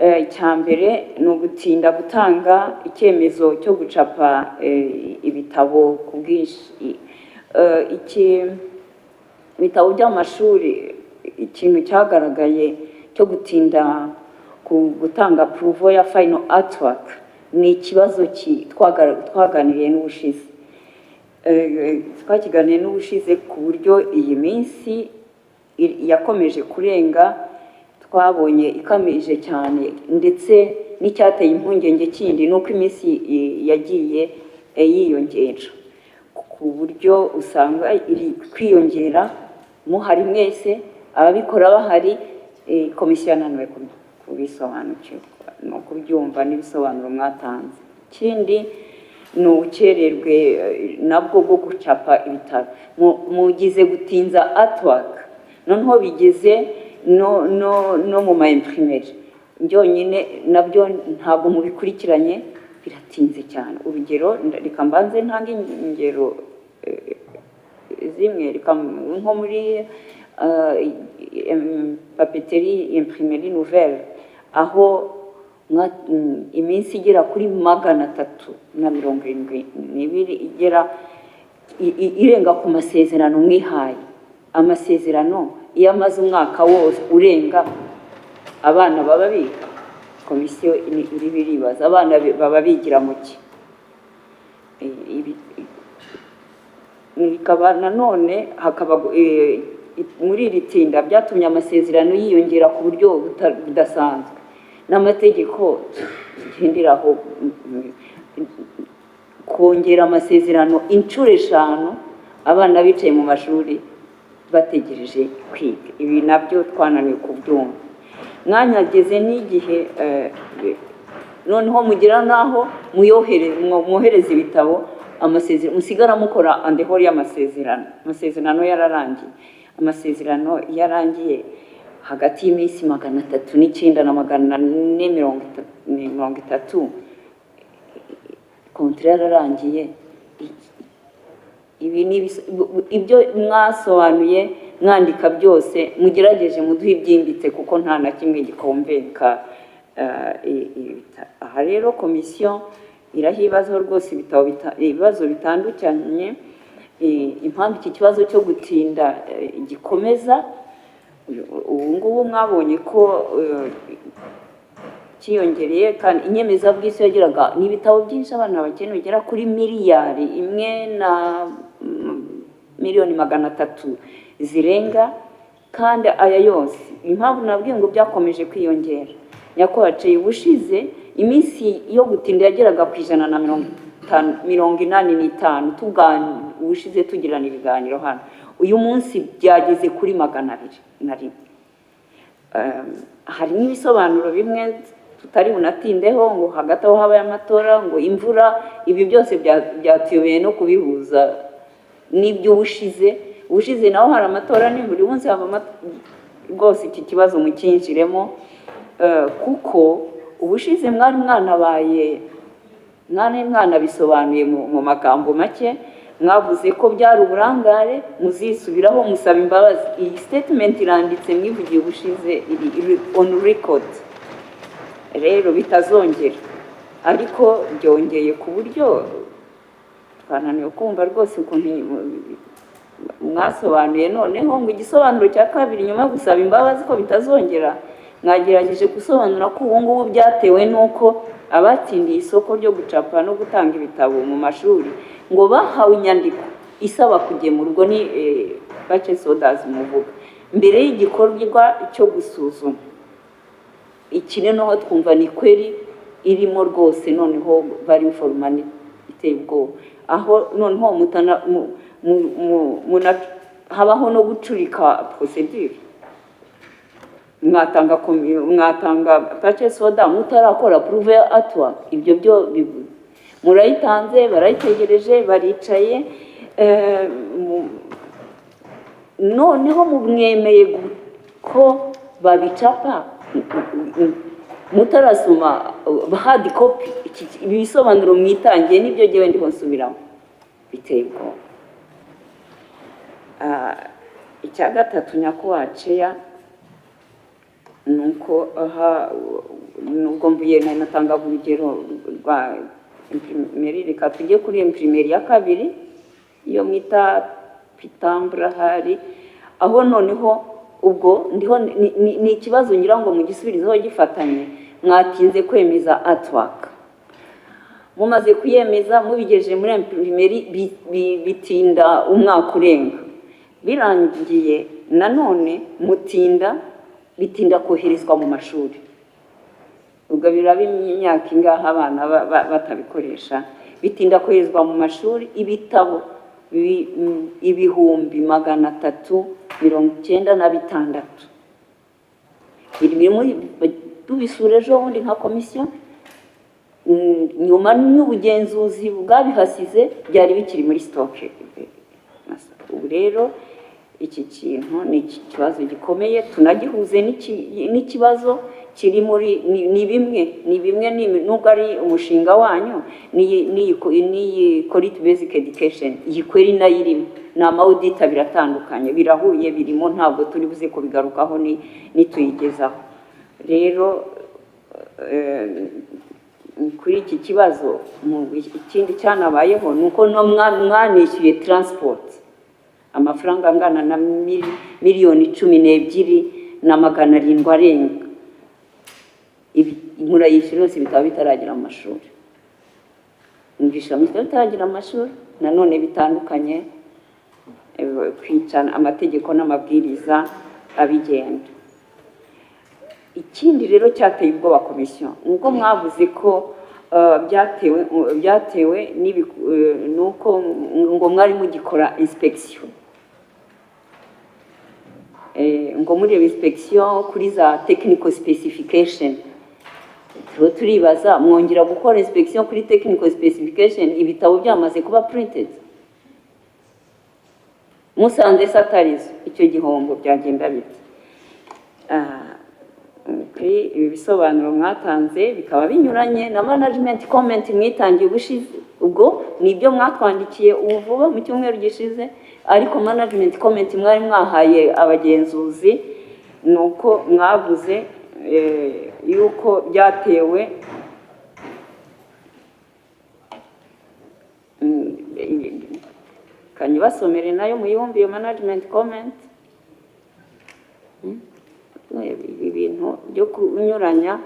Icya mbere ni ugutinda gutanga icyemezo cyo gucapa ibitabo ku bwinshi. Ibitabo by'amashuri, ikintu cyagaragaye cyo gutinda ku gutanga approval ya final artwork ni ikibazo twaganiriye n'ubushize. Twakiganiye n'ubushize ku buryo iyi minsi yakomeje kurenga, twabonye ikamije cyane. Ndetse n'icyateye impungenge kindi ni uko iminsi yagiye yiyongera ku buryo usanga iri kwiyongera muhari mwese, ababikora bahari. Komisiyo yananiwe kubisobanukirwa no kubyumva n'ibisobanuro mwatanze. Ikindi ni ubukererwe nabwo bwo gucapa ibitabo. Mugize gutinza artwork, noneho bigeze no mu ma imprimerie byonyine, nabyo ntabwo mubikurikiranye, biratinze cyane. Urugero, reka mbanze ntange ingero zimwe. Reka nko muri papeterie Imprimerie Nouvelle, aho iminsi igera kuri 372 igera irenga ku masezerano mwihaye. Amasezerano iyo amaze umwaka wose urenga, abana baba biga? Komisiyo iri biribaza, abana baba bigira mu ki? Bikaba nanone hakaba muri iri tinda byatumye amasezerano yiyongera ku buryo budasanzwe n'amategeko tugenderaho. Kongera amasezerano inshuro 5, abana bicaye mu mashuri bategereje kwiga, ibi nabyo twananiwe kubyumva. Mwanyageze n'igihe noneho mugera n'aho mwohereza ibitabo, amasezerano musigara mukora en dehors y'amasezerano, amasezerano yararangiye. Amasezerano yarangiye hagati y'iminsi 309 na 430, contrat yararangiye. Ibi ni ibyo mwasobanuye mwandika byose, mugerageje muduhe ibyimbitse, kuko nta na kimwe gikomvenka. Aha rero komisiyo irahibazaho rwose ibitabo ibibazo bitandukanye. Impamvu iki kibazo cyo gutinda gikomeza ubu ngubu, mwabonye ko cyiyongereye, kandi inyemezabwishyu yageraga ni ibitabo byinshi abana bakeneye bigera kuri miliyari 1 na miliyoni 300 zirenga. Kandi aya yose, impamvu nabwiye ngo byakomeje kwiyongera, nyakubahwa, ubushize iminsi yo gutinda yageraga ku 150, 85, ubushize tugirana ibiganiro hano. Uyu munsi byageze kuri 201. Hari n'ibisobanuro bimwe tutari bunatindeho, ngo hagati aho habaye amatora, ngo imvura, ibi byose byatuyobeye no kubihuza n'iby'ubushize. Ubushize naho hari amatora, ni buri munsi haba rwose iki kibazo mukinjiremo, kuko ubushize mwari mwanabaye, mwari mwanabisobanuye mu magambo make. Mwavuze ko byari uburangare, muzisubiraho, musaba imbabazi. Iyi statement iranditse, mwivugiye ubushize, iri on record. Rero bitazongera, ariko byongeye ku buryo twananiwe kumva rwose ukuntu mwasobanuye. Noneho ngo igisobanuro cya kabiri, nyuma yo gusaba imbabazi ko bitazongera, mwagerageje gusobanura ko ubu ngubu byatewe n'uko abatsindiye isoko ryo gucapa no gutanga ibitabo mu mashuri ngo bahawe inyandiko isaba kugemura, ubwo ni purchase orders muvuga, mbere y'igikorwa cyo gusuzuma. Iki noneho twumva ni query irimo rwose noneho value for money iteye ubwoba, aho noneho mutana habaho no gucurika procedure. Mwatanga purchase order mutarakora approve ya artwork. Ibyo byo murayitanze, barayitegereje, baricaye. Noneho mwemeye ko babicapa mutarasoma hard copy. Ibi bisobanuro mwitangiye nibyo ngewe ndiho nsubiramo, biteye ubwoba. Icya gatatu, nyakubahwa Chair, ni uko aha Nubwo mvuye natangaga urugero rwa imprimerie, reka tujye kuri imprimerie ya kabiri, iyo mwita Pitambura. Hari aho noneho ubwo ndiho ni ikibazo ngira ngo mugisubirizeho gifatanye. Mwatinze kwemeza artwork, mumaze kuyemeza mubigejeje muri imprimerie bitinda umwaka urenga. Birangiye nanone mutinda, bitinda koherezwa mu mashuri. Ubwo biraba imyaka ingahe abana batabikoresha? Bitinda koherezwa mu mashuri ibitabo 396,000. Biri muri tubisura ejo bundi nka komisiyo, nyuma n'ubugenzuzi bwabihasize, byari bikiri muri stock. Ubu rero iki kintu ni ikibazo gikomeye, tunagihuze n'ikibazo kiri muri ni bimwe nubwo ari umushinga wanyu, n'iyi quality basic education, iyi query nayo irimo. Ni ama audit abiri atandukanye, birahuye, birimo, ntabwo turi buze kubigarukaho nituyigezaho. Rero kuri iki kibazo, ikindi cyanabayeho ni uko no mwanishyuye transport amafaranga angana na miliyoni 12,700 arenga. Murayishyura yose, bikaba bitaragera mu mashuri. Mwumvisha bikaba bitaragera mu mashuri. Nanone bitandukanye, kwicana amategeko n'amabwiriza abigenda. Ikindi rero cyateye ubwoba komisiyo ni uko mwavuze ko byatewe nuko ngo mwari mugikora inspection, ngo mureba inspection kuri za technical specification. Turiho turibaza, mwongera gukora inspection kuri technical specification ibitabo byamaze kuba printed? Musanze se atarizo, icyo gihombo byagenda bite? Kuri ibi bisobanuro mwatanze bikaba binyuranye na management comment mwitangiye ubushize. Ubwo ni ibyo mwatwandikiye ubu vuba mu cyumweru gishize, ariko management comment mwari mwahaye abagenzuzi ni uko mwavuze yuko byatewe kanyibasomere nayo muyumve iyo management comment. Ibi bintu byo kunyuranya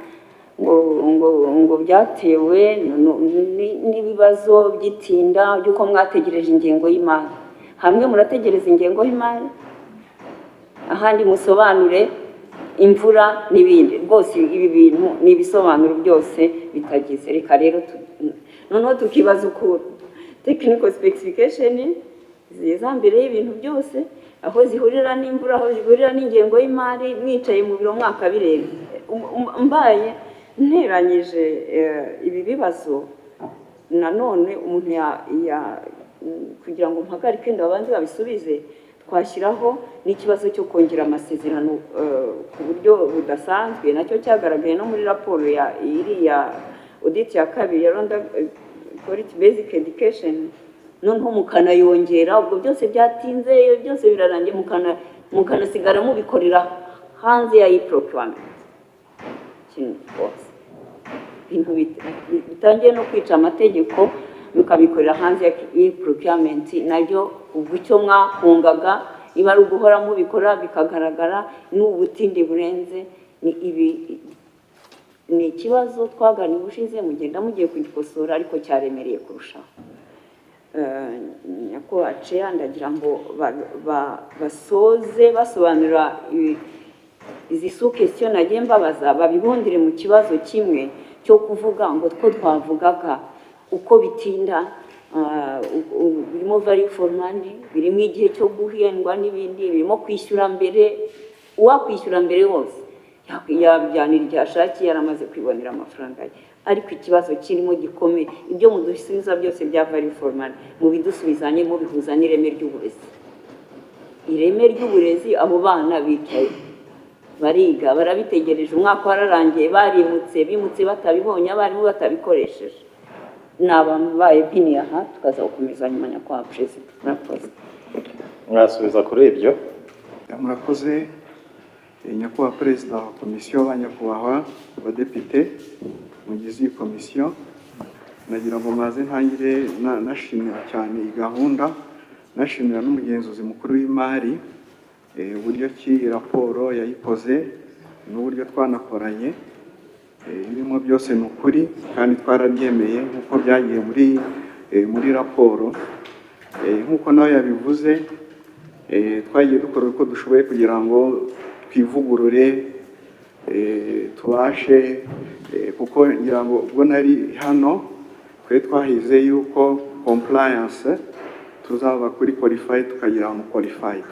ngo byatewe n'ibibazo by'itinda by'uko mwategereje ingengo y'imari. Hamwe murategereza ingengo y'imari, ahandi musobanure imvura n'ibindi. Rwose ibi bintu ni ibisobanuro byose bitagize. Reka rero noneho tukibaza ukuntu technical specification ziza mbere y'ibintu byose, aho zihurira n'imvura, aho zihurira n'ingengo y'imari, mwicaye mu biro mwaka birenga. Mbaye nteranyije ibi bibazo nanone, umuntu ya kugira ngo mpagarike ndabanze babisubize, twashyiraho n'ikibazo cyo kongera amasezerano ku buryo budasanzwe, nacyo cyagaragaye no muri raporo ya iriya audit ya kabiri ya Rwanda Quality Basic Education. Noneho mukanayongera, ubwo byose byatinze, byose birarangiye, mukanasigara mubikorera hanze ya e-procurement. Ikintu rwose ibintu bitangiye no kwica amategeko, mukabikorera hanze ya e-procurement. Nabyo ubwo icyo mwahungaga niba ari uguhora mubikora bikagaragara n'ubutindi burenze, ni ibi. Ni ikibazo twaganiye ubushize, mugenda mugiye kugikosora, ariko cyaremereye kurushaho. Nyakubahwa Chair, ndagira ngo basoze basobanura izi sous-questions nagiye mbabaza, babibundire mu kibazo kimwe cyo kuvuga ngo two twavugaga uko bitinda, birimo value for money, birimo igihe cyo guhendwa n'ibindi, birimo kwishyura mbere. Uwakwishyura mbere wose yabyanira igihe ashakiye, yaramaze kwibonera amafaranga ye. Ariko ikibazo kirimo gikomeye, ibyo mudusubiza byose bya value for money, mubidusubizanye mubihuza n'ireme ry'uburezi. Ireme ry'uburezi, abo bana bicaye bariga barabitegereje, umwaka wararangiye, barimutse, bimutse batabibonye, abarimu batabikoresheje. Nababaye mpiniye aha, tukaza gukomeza nyuma. Nyakubahwa Perezida, murakoze. Mwasubiza kuri ibyo. Murakoze. Nyakubahwa Perezida wa Komisiyo, ba nyakubahwa abadepite mugize iyi komisiyo, nagira ngo maze ntangire nashimira cyane iyi gahunda, nashimira n'umugenzuzi mukuru w'imari uburyo ki iyi raporo yayikoze n'uburyo twanakoranye. Ibirimo byose ni ukuri kandi twarabyemeye nk'uko byagiye muri raporo. Nk'uko nawe yabivuze, twagiye dukora uko dushoboye kugira ngo twivugurure, tubashe, kuko ngira ngo ubwo nari hano twe twahize yuko compliance tuzava kuri qualified tukagera unqualified.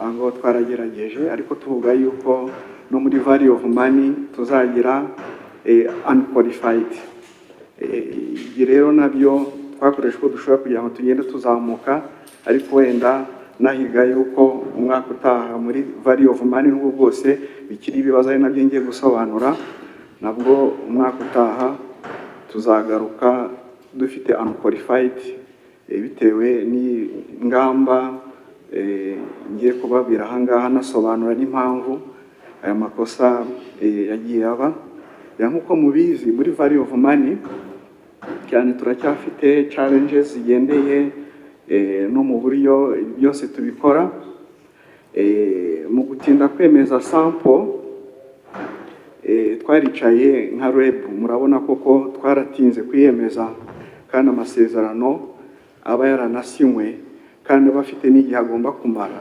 Aho ngaho twaragerageje, ariko tuvuga yuko no muri value of money tuzagira unqualified. Ibi rero nabyo twakoresha uko dushobora kugira ngo tugende tuzamuka, ariko wenda nahiga yuko umwaka utaha muri value of money, nubwo bwose bikiri ibibazo ari nabyo ngiye gusobanura, nabwo umwaka utaha tuzagaruka dufite unqualified, bitewe n'ingamba ngiye kubabwira aha ngaha, nasobanura n'impamvu aya makosa yagiye aba. Nk'uko mubizi, muri value of money cyane turacyafite challenges zigendeye no mu buryo byose tubikora. Mu gutinda kwemeza sample, twaricaye nka REB, murabona koko twaratinze kwiyemeza, kandi amasezerano aba yaranasinywe kandi aba afite n'igihe agomba kumara.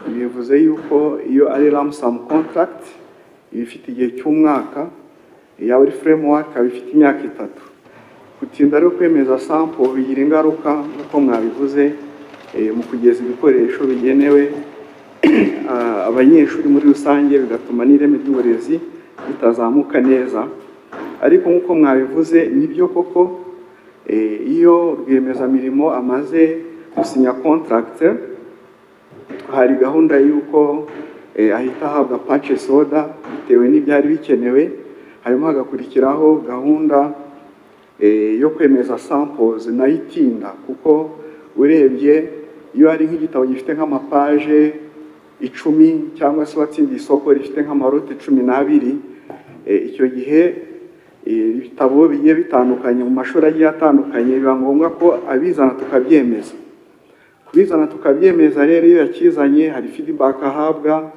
Bivuze yuko iyo ari lump sum contract iba ifite igihe cy'umwaka, yaba ari framework ikaba ifite imyaka 3. Gutinda rero kwemeza sample bigira ingaruka, nk'uko mwabivuze, mu kugeza ibikoresho bigenewe abanyeshuri muri rusange, bigatuma n'ireme ry'uburezi ritazamuka neza. Ariko nk'uko mwabivuze, nibyo koko, iyo rwiyemezamirimo amaze gusinya contract, hari gahunda y'uko ahita ahabwa purchase order bitewe n'ibyari bikenewe, hanyuma hagakurikiraho gahunda yo kwemeza samples, nayo itinda, kuko urebye iyo ari nk'igitabo gifite nk'amapaje 10 cyangwa se watsindiye isoko rifite nk'amaroti 12, icyo gihe ibitabo bigiye bitandukanye mu mashuri agiye atandukanye biba ngombwa ko abizana tukabyemeza. Kubizana tukabyemeza rero, iyo yakizanye hari feedback ahabwa,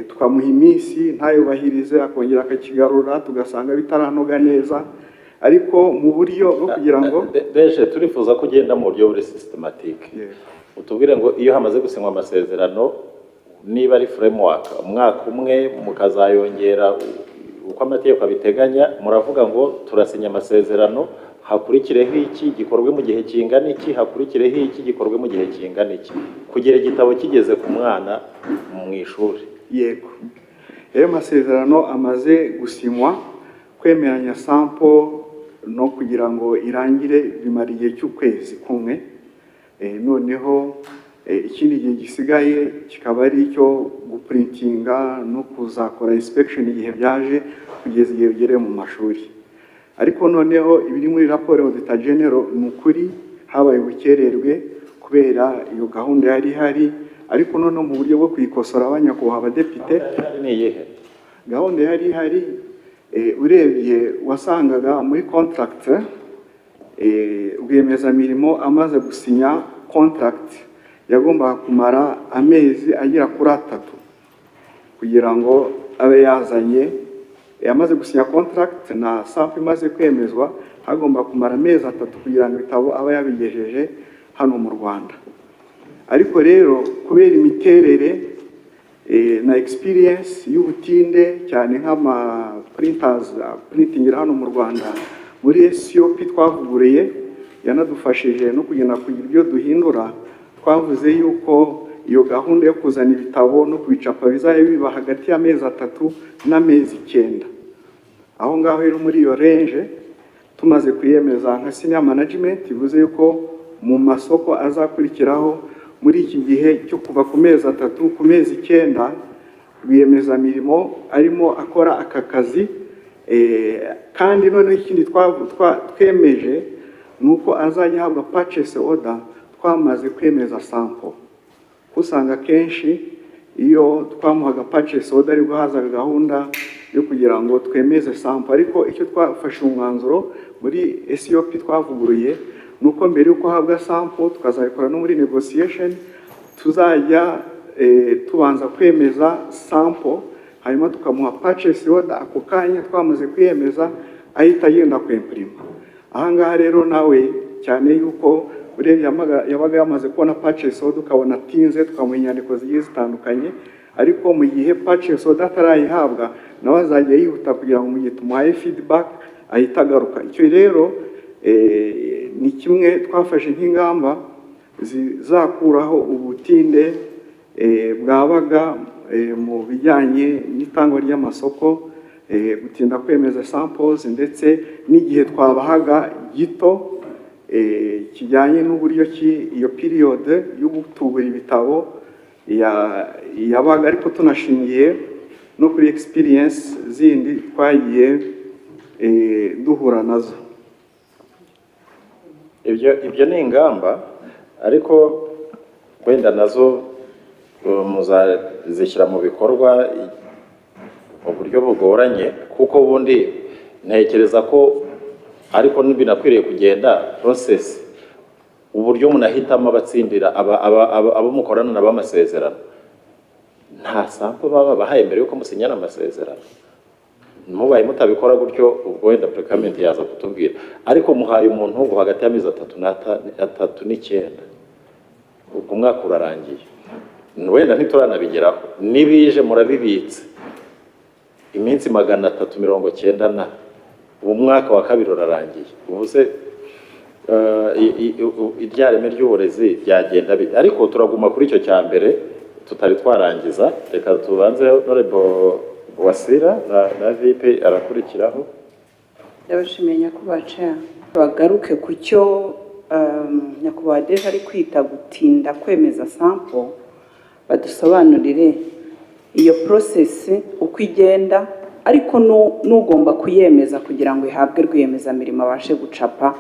tukamuha iminsi ntayubahirize, akongera akakigarura, tugasanga bitaranoga neza, ariko mu buryo bwo kugira ngo Deje, turifuza ko ugenda mu buryo buri systematic. Yego. Utubwire ngo iyo hamaze gusinywa amasezerano, niba ari framework umwaka umwe, mukazayongera uko amategeko abiteganya, muravuga ngo turasinya amasezerano, hakurikireho iki gikorwe mu gihe kingana iki, hakurikireho iki gikorwe mu gihe kingana iki, kugera igitabo kigeze ku mwana mu ishuri. Yego, iyo masezerano amaze gusinywa, kwemeranya sample no kugira ngo irangire bimara igihe cy'ukwezi kumwe. Noneho ikindi gihe gisigaye kikaba ari icyo guprintinga no kuzakora inspection igihe byaje, kugeza igihe bigereye mu mashuri. Ariko noneho ibiri muri raporo Auditor General ni ukuri, habaye ubukererwe kubera iyo gahunda yari ihari, ariko noneho mu buryo bwo kuyikosora, abanyakubahwa abadepite, Ni iyihe? Gahunda yari ihari, urebye wasangaga muri contract, rwiyemezamirimo amaze gusinya contract yagombaga kumara amezi agera kuri 3 kugira ngo abe yazanye. Yamaze gusinya contract na sample imaze kwemezwa, hagomba kumara amezi 3 kugira ngo ibitabo abe yabigejeje hano mu Rwanda. Ariko rero kubera imiterere na experience y'ubutinde cyane nk'ama printers printing hano mu Rwanda, muri SOP twavuguruye yanadufashije no kugenda kugira ibyo duhindura, twavuze yuko iyo gahunda yo kuzana ibitabo no kubicapa bizajya biba hagati y'amezi 3 n'amezi 9. Aho ngaho rero muri iyo range, tumaze kuyemeza nka senior management, bivuze yuko mu masoko azakurikiraho muri iki gihe cyo kuva ku mezi 3 ku mezi 9, rwiyemezamirimo arimo akora aka kazi. Kandi noneho ikindi twemeje ni uko azajya ahabwa purchase order twamaze kwemeza sample, usanga akenshi Iyo twamuhaga purchase order, aribwo hazaga gahunda yo kugira ngo twemeze sample. Ariko icyo twafashe umwanzuro muri SOP twavuguruye ni uko mbere y'uko ahabwa sample, tukazabikora no muri negotiation, tuzajya tubanza kwemeza sample, hanyuma tukamuha purchase order ako kanya twamaze kwiyemeza, ahita agenda kwempurima. Ahangaha rero nawe, cyane yuko urebye yabaga yamaze kubona purchase order, ukabona atinze, tukamuha inyandiko zigiye zitandukanye. Ariko mu gihe purchase order atarayihabwa, nawe azajya yihuta kugira ngo mu gihe tumuhaye feedback ahite agaruka. Icyo rero ni kimwe twafashe nk'ingamba zizakuraho ubutinde bwabaga mu bijyanye n'itangwa ry'amasoko, gutinda kwemeza samples, ndetse n'igihe twabahaga gito kijyanye n'uburyo ki iyo period yo gutubura ibitabo yabaga, ariko tunashingiye no kuri experience zindi twagiye duhura nazo. Ibyo ni ingamba, ariko wenda nazo muzazishyira mu bikorwa mu buryo bugoranye, kuko ubundi ntekereza ko ariko binakwiriye kugenda process, uburyo munahitamo abatsindira, abo mukorana nabo amasezerano. Nta sample baba babahaye mbere yuko musinyana amasezerano? Mubaye mutabikora gutyo, ubwo wenda procurement yaza kutubwira. Ariko muhaye umuntu ngo hagati y'amezi 3 3 n'9, ubwo umwaka urarangiye, wenda ntituranabigeraho. N'ibije murabibitse iminsi 390 na ubu mwaka wa kabiri urarangiye. Ubu se irya reme ry'uburezi ryagenda bite? Ariko turaguma kuri icyo cya mbere tutari twarangiza. Reka tubanze Honorable Wasira na VP arakurikiraho. Ndabashimiye, nyakubahwa Chair. Bagaruke ku cyo nyakubahwa DG ari kwita gutinda kwemeza sample, badusobanurire iyo process uko igenda, ariko n'ugomba kuyemeza kugira ngo ihabwe rwiyemezamirimo abashe gucapa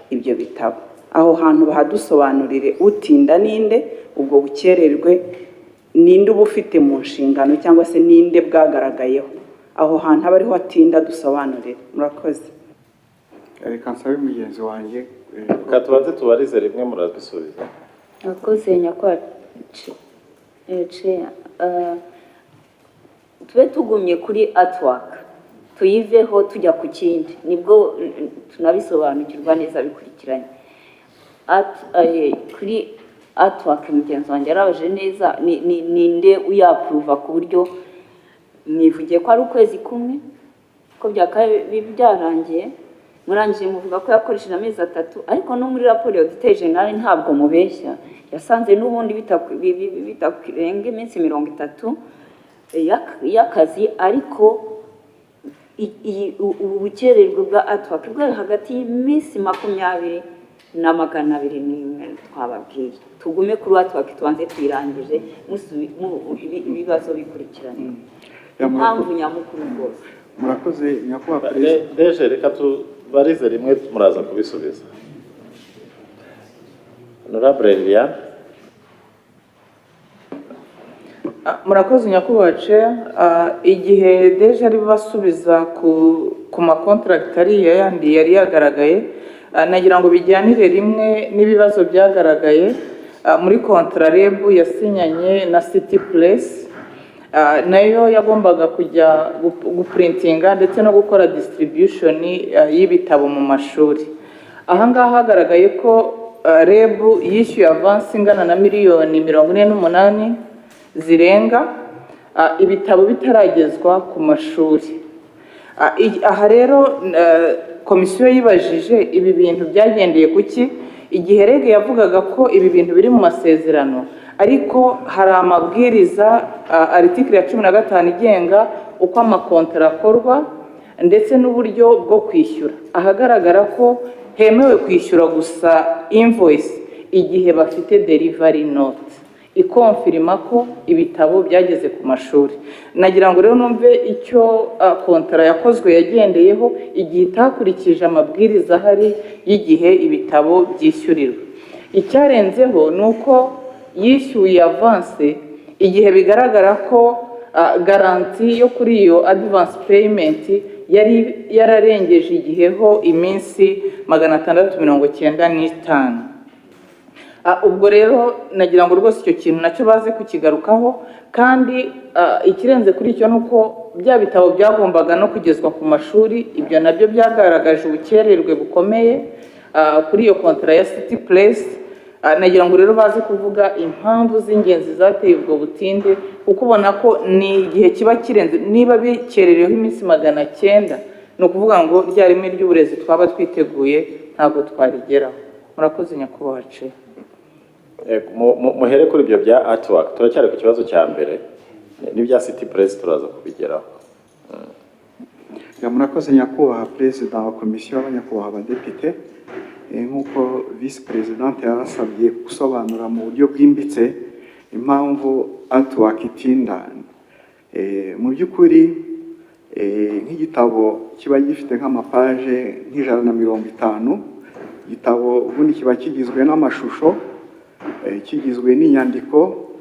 ibyo bitabo. Aho hantu bahadusobanurire: utinda ninde? Ubwo bukererwe ninde uba ufite mu nshingano, cyangwa se ninde bwagaragayeho? Aho hantu aba ariho atinda, dusobanurire. Murakoze. Reka nsabe mugenzi wanjye. Reka tubanze tubarize rimwe, murabisubiza. Murakoze, nyakubahwa Chair. Tube tugumye kuri artwork, tuyiveho tujya ku kindi, nibwo tunabisobanukirwa neza bikurikiranye. Kuri artwork, mugenzi wanjye yarabaje neza ninde uyapuruva, ku buryo mwivugiye ko ari ukwezi kumwe ko byakabaye byarangiye. Murangije muvuga ko yakoresheje amezi 3, ariko no muri raporo ya auditeur général, ntabwo mubeshya, yasanze n'ubundi bitakurenga iminsi 30 y'akazi. Ariko ubu bukererwe bwa artwork bwari hagati y'iminsi 20 na 201 twababwiye. Tugume kuri artwork, tubanze tuyirangije, ibibazo bikurikiranye. Ya, impamvu nyamukuru rwose. Murakoze, nyakubahwa Perezida. DG, reka tubarize rimwe, muraza kubisubiza. Honorable Liliane. Murakoze, nyakubahwa Chair. Igihe DG ari basubiza ku ma contract ariya yandi yari yagaragaye, nagira ngo bijyanire rimwe n'ibibazo byagaragaye muri contrat REB yasinyanye na City Press. Nayo yagombaga kujya guprintinga ndetse no gukora distribution y'ibitabo mu mashuri. Aha ngaha hagaragaye ko REB yishyuye avance ingana na miliyoni 48 zirenga, ibitabo bitaragezwa ku mashuri. Aha rero komisiyo yibajije ibi bintu byagendeye ku ki, igihe REG yavugaga ko ibi bintu biri mu masezerano, ariko hari amabwiriza, article ya 15 igenga uko amakontara akorwa ndetse n'uburyo bwo kwishyura, ahagaragara ko hemewe kwishyura gusa invoice igihe bafite delivery note ikonfirima ko ibitabo byageze ku mashuri. Nagira ngo rero numve icyo kontara yakozwe yagendeyeho igihe itakurikije amabwiriza ahari y'igihe ibitabo byishyurirwa. Icyarenzeho ni uko yishyuye avance Igihe bigaragara ko garantie yo kuri iyo advance payment yari yararengeje igihe ho iminsi 695. Ubwo rero nagira ngo rwose icyo kintu nacyo baze kukigarukaho. Kandi ikirenze kuri icyo ni uko bya bitabo byagombaga no kugezwa ku mashuri. Ibyo nabyo byagaragaje ubukererwe bukomeye kuri iyo kontara ya City Press. Nagira ngo rero baze kuvuga impamvu z'ingenzi zateye ubwo butinde, kuko ubona ko ni igihe kiba kirenze. Niba bikerereweho iminsi 900, ni ukuvuga ngo rya reme ry'uburezi twaba twiteguye ntabwo twarigeraho. Murakoze, nyakubahwa Chair. Muhere kuri ibyo bya artwork. Turacyari ku kibazo cya mbere, n'ibya City Press turaza kubigeraho. Yeah, murakoze nyakubahwa Perezida wa komisiyo, nyakubahwa abadepite. Nk'uko visi perezidante yarasabye gusobanura mu buryo bwimbitse impamvu artwork itinda. Mu by'ukuri nk'igitabo kiba gifite nk'amapaje nka 150. Igitabo ubundi kiba kigizwe n'amashusho, kigizwe n'inyandiko,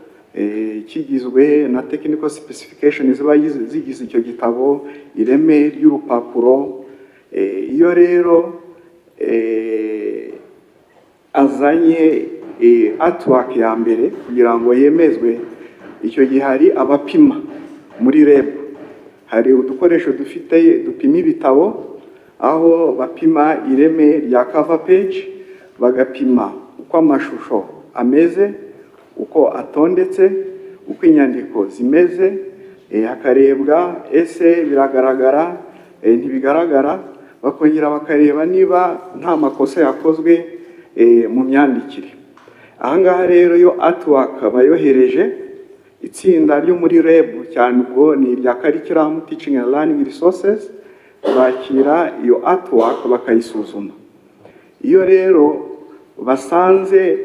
kigizwe na technical specification ziba zigize icyo gitabo, ireme ry'urupapuro. Iyo rero azanye artwork ya mbere kugira ngo yemezwe, icyo gihe hari abapima muri REB. Hari udukoresho dufite dupima ibitabo, aho bapima ireme rya cover page, bagapima uko amashusho ameze, uko atondetse, uko inyandiko zimeze, hakarebwa ese biragaragara, ntibigaragara, bakongera bakareba niba nta makosa yakozwe mu myandikire. Ahangaha rero iyo artwork bayohereje, itsinda ryo muri REB, cyane ubwo ni irya curriculum, teaching and learning resources, bakira iyo artwork bakayisuzuma. Iyo rero basanze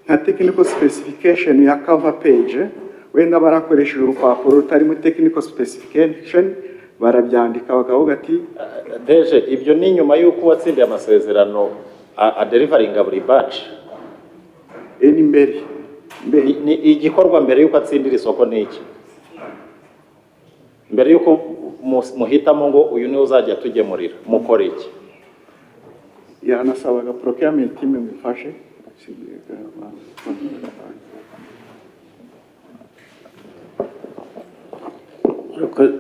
nka technical specification ya cover page wenda barakoresheje urupapuro rutarimo technical specification, barabyandika bakavuga ati DG, ibyo ni nyuma y'uko uwatsindiye amasezerano adeliveringa buri batch? Ni mbere mbere. Ni igikorwa mbere y'uko atsindira isoko. Ni iki mbere y'uko muhitamo ngo uyu niwe uzajya tugemurira? Mukora iki? Yanasabaga procurement team mufashe.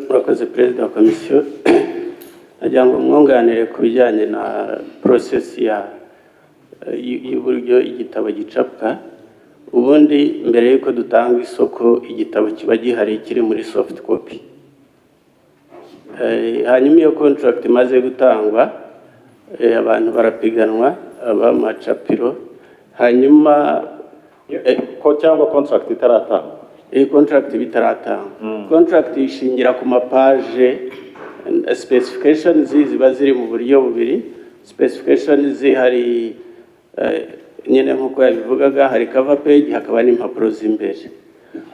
Murakoze Perezida wa komisiyo. Nagira ngo mwunganire ku bijyanye na process ya y'uburyo igitabo gicapwa. Ubundi mbere y'uko dutanga isoko, igitabo kiba gihari kiri muri soft copy. Hanyuma iyo contract imaze gutangwa, abantu barapiganwa, ab'amacapiro, hanyuma Ko cyangwa contract itaratangwa? Iyi contract bitaratangwa, contract ishingira ku mapaje. Specifications ziba ziri mu buryo bubiri. Specifications hari nyine nk'uko yabivugaga, hari cover page, hakaba n'impapuro z'imbere.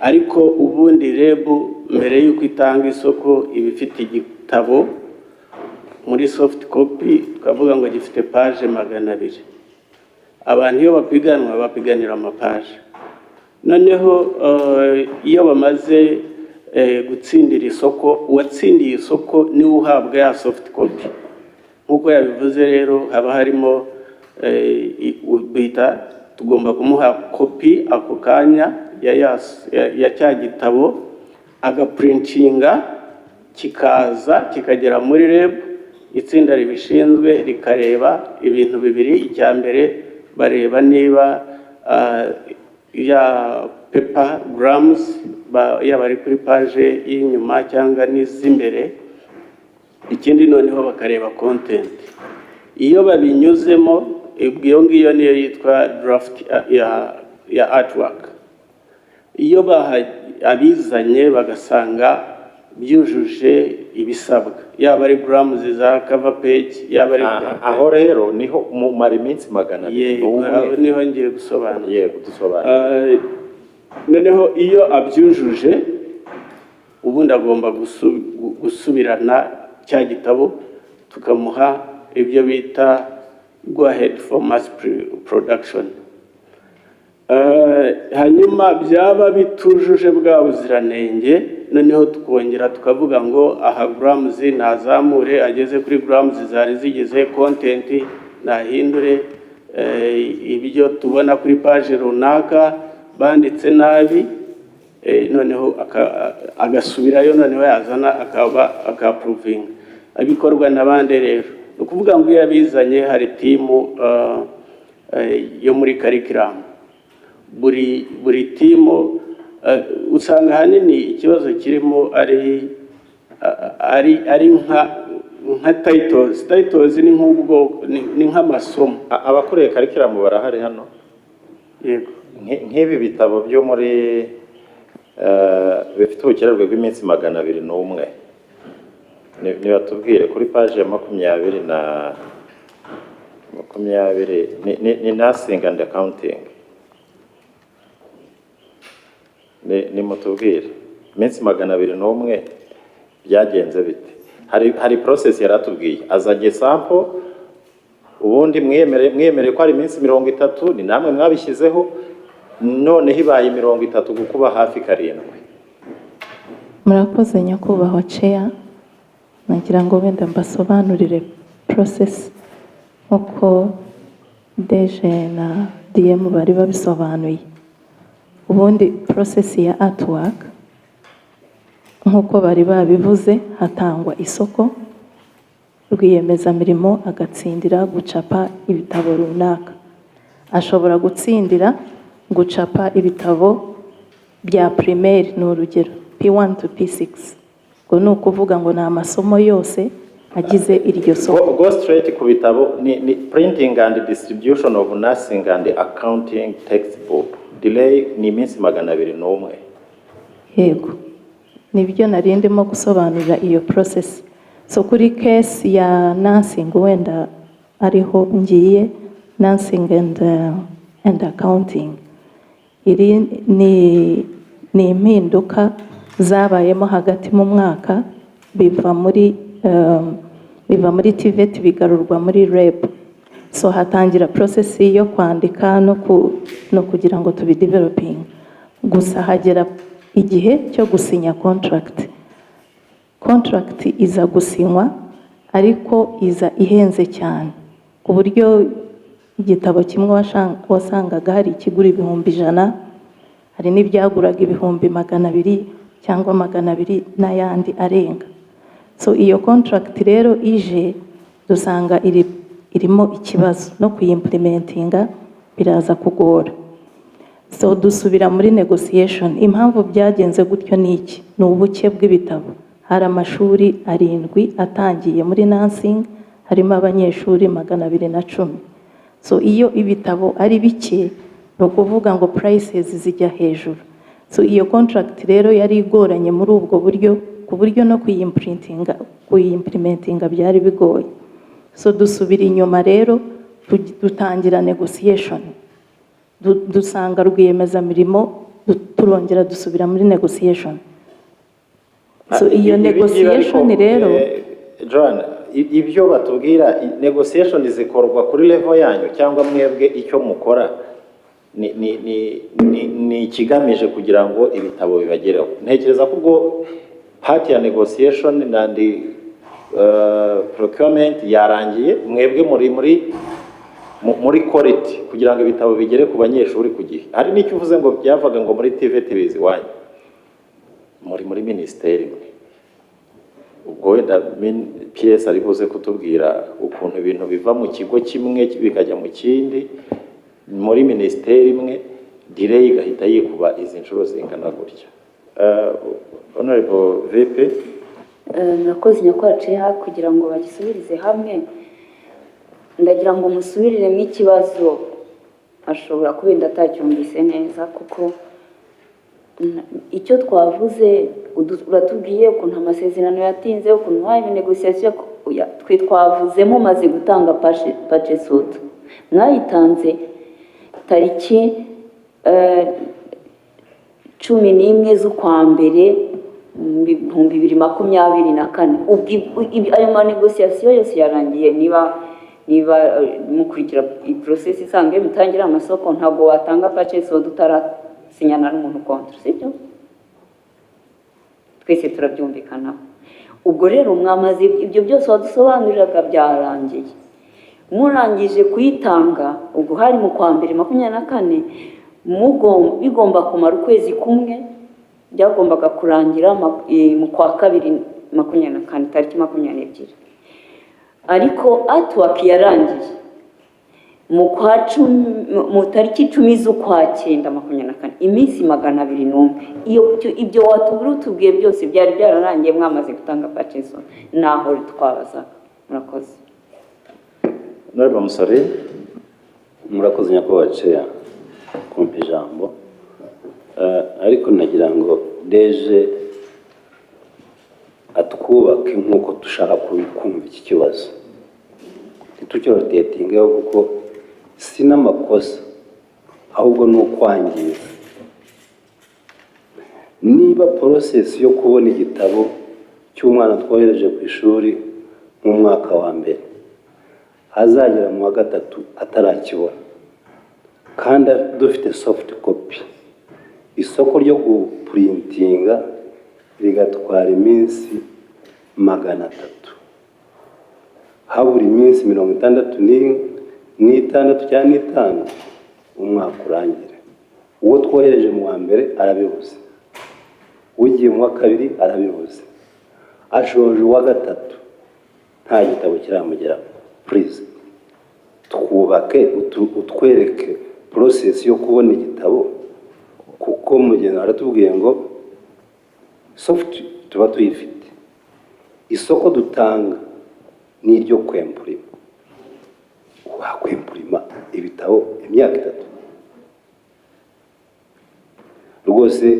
Ariko ubundi REB mbere y'uko itanga isoko iba ifite igitabo muri soft copy, twavuga ngo gifite page 200. Abantu iyo bapiganwa bapiganira amapaje. Noneho iyo bamaze gutsindira isoko, uwatsindiye isoko niwe uhabwa ya soft copy. Nk'uko yabivuze rero, haba harimo duhita tugomba kumuha kopi ako kanya ya cya gitabo, agaprintinga, kikaza kikagera muri REB. Itsinda ribishinzwe rikareba ibintu bibiri. Icya mbere, bareba niba ya paper grams yaba ari kuri page y'inyuma cyangwa n'iz'imbere. Ikindi noneho bakareba content. Iyo babinyuzemo, iyo ngiyo niyo yitwa draft ya artwork. Iyo abizanye bagasanga byujuje ibisabwa, yaba ari grams za cover page, yaba ari Aha, aho rero niho mumara iminsi 200 Yego, n'umwe. Aho niho ngiye gusobanura. Yego, dusobanura. Noneho iyo abyujuje, ubundi agomba gusubirana cya gitabo, tukamuha ibyo bita go ahead for mass production. Hanyuma byaba bitujuje bwa buziranenge, noneho tukongera tukavuga ngo aha grams nazamure ageze kuri grams zari zigize content, nahindure ibyo tubona kuri page runaka banditse nabi, noneho agasubirayo, noneho yazana akaba aka-approvinga. Abikorwa n'abandi rero, ni ukuvuga ngo iyo abizanye hari team yo muri curriculum. Buri team usanga ahanini ikibazo kirimo ari nka titles ni nk'ubwoko, ni nk'amasomo. Abakuriye curriculum barahari hano? Yego. Nk'ibi bitabo byo muri bifite ubukererwe bw'iminsi 201, nibatubwire kuri paji ya makumyabiri na makumyabiri, ni nursing and accounting. Nimutubwire iminsi 201 byagenze bite? Hari process yari atubwiye, azanye sample, ubundi mwiyemere ko ari iminsi 30, ni namwe mwabishyizeho, noneho ibaye 30 gukuba hafi karindwi. Murakoze, nyakubahwa Chair. Nagira ngo wenda mbasobanurire process nk'uko DG na DM bari babisobanuye. Ubundi process ya artwork, nk'uko bari babivuze, hatangwa isoko, rwiyemezamirimo agatsindira gucapa ibitabo runaka. Ashobora gutsindira gucapa ibitabo bya primaire, ni urugero P1 to P6, ngo ni ukuvuga ngo ni amasomo yose agize iryo soko. Go straight ku bitabo, ni printing and distribution of nursing and accounting textbook, delay ni iminsi 201. Yego, nibyo nari ndimo gusobanurira iyo process. So kuri case ya nursing, wenda ariho ngiye, nursing and accounting, iri ni impinduka zabayemo hagati mu mwaka, biva muri TVET bigarurwa muri REB. So hatangira process yo kwandika no kugira ngo tubideveloping. Gusa hagera igihe cyo gusinya contract. Contract iza gusinywa, ariko iza ihenze cyane, ku buryo igitabo kimwe wasangaga hari ikigura 100,000, hari n'ibyaguraga 200,000 cyangwa 200 n'ayandi arenga. So iyo contract rero ije, dusanga irimo ikibazo, no kuyimplementinga biraza kugora. So dusubira muri negotiation. Impamvu byagenze gutyo ni iki? Ni ubuke bw'ibitabo. Hari amashuri arindwi atangiye muri nursing, harimo abanyeshuri 210. So iyo ibitabo ari bike, ni ukuvuga ngo prices zijya hejuru. So iyo contract rero yari igoranye muri ubwo buryo, ku buryo no kuyimplementinga byari bigoye. So dusubira inyuma rero, dutangira negotiation. Dusanga rwiyemezamirimo, turongera dusubira muri negotiation. So iyo Ibi ngibi ariko, negotiation rero Joan, ibyo batubwira, negotiation zikorwa kuri level yanyu, cyangwa mwebwe icyo mukora ni ikigamije kugira ngo ibitabo bibagereho? Ntekereza ko ubwo part ya negotiation and procurement yarangiye, mwebwe muri quality kugira ngo ibitabo bigere ku banyeshuri ku gihe. Hari n'icyo uvuze ngo byavaga ngo muri TVET biza iwanyu, muri minisiteri imwe. Ubwo wenda PS ari buze kutubwira ukuntu ibintu biva mu kigo kimwe bikajya mu kindi muri minisiteri imwe, delay igahita yikuba izi nshuro zingana gutya. Honorable VP. Murakoze, nyakubahwa Chair. Kugira ngo bagisubirize hamwe, ndagira ngo musubiriremo ikibazo, ashobora kuba wenda atacyumvise neza, kuko icyo twavuze, uratubwiye ukuntu amasezerano yatinze, ukuntu habaye négociation. Twe twavuze mumaze gutanga purchase order, mwayitanze tariki 11 z'ukwa mbere mu 2024. Ubwo ayo ma négociation yose yarangiye, niba Niba mukurikira iyi process isanzwe mutangira amasoko, ntabwo watanga purchase order utarasinyana n'umuntu contrat, sibyo? Twese turabyumvikanaho. Ubwo rero mwamaze ibyo byose wadusobanuriraga byarangiye, murangije kuyitanga. Ubwo hari mu kwa mbere 24, bigomba kumara ukwezi kumwe, byagombaga kurangira mu kwa kabiri 24, tariki 22. Ariko artwork yarangiye mu kwa 10, mu tariki 10 z'ukwa cyenda 24, iminsi 201. Iyo ibyo watubura utubwiye byose byari byararangiye, mwamaze gutanga purchase order. Naho twabazaga. Murakoze. Honorable Musore. Murakoze, nyakubahwa Chair, kumpa ijambo. Ariko nagira ngo DG atwubake nk'uko dushaka kumva iki kibazo, ntitukirotatingeho, kuko si n'amakosa, ahubwo ni ukwangiza. Niba process yo kubona igitabo cy'umwana twohereje ku ishuri mu mwaka wa mbere azagera mu wa gatatu atarakibona, kandi dufite soft copy, isoko ryo gupurintinga rigatwara iminsi 300, habura iminsi 66 cyangwa n'itanu umwaka urangire, uwo twohereje mu wa mbere arabibuze, ugiye mu wa kabiri arabibuze, ashoje uwa gatatu nta gitabo kiramugeraho. Please, twubake, utwereke process yo kubona igitabo, kuko mugenzi aratubwiye ngo soft tuba tuyifite, isoko dutanga ni iryo kwempurima. Wakwempurima ibitabo imyaka 3? Rwose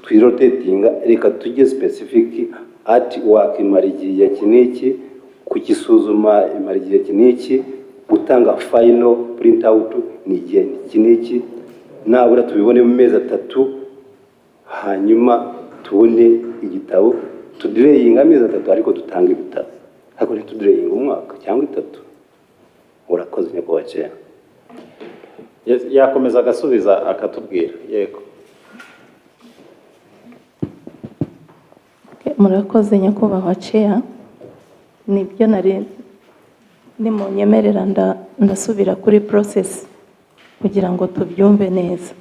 twirotatinga, reka tujye specific. Ati wakimara igihe iki n'iki kugisuzuma, imara igihe iki n'iki, gutanga final print out ni igihe iki n'iki, nabura tubibone mu mezi 3, hanyuma tubone igitabo. Tudelayinga amezi 3, ariko dutanga ibitabo, ariko ntitudelayinga umwaka cyangwa 3. Urakoze, nyakubahwa Chair. Yes, yakomeza agasubiza akatubwira, yego. Okay, murakoze nyakubahwa Chair. Nibyo, nari nimunyemerera ndasubira kuri process kugira ngo tubyumve neza.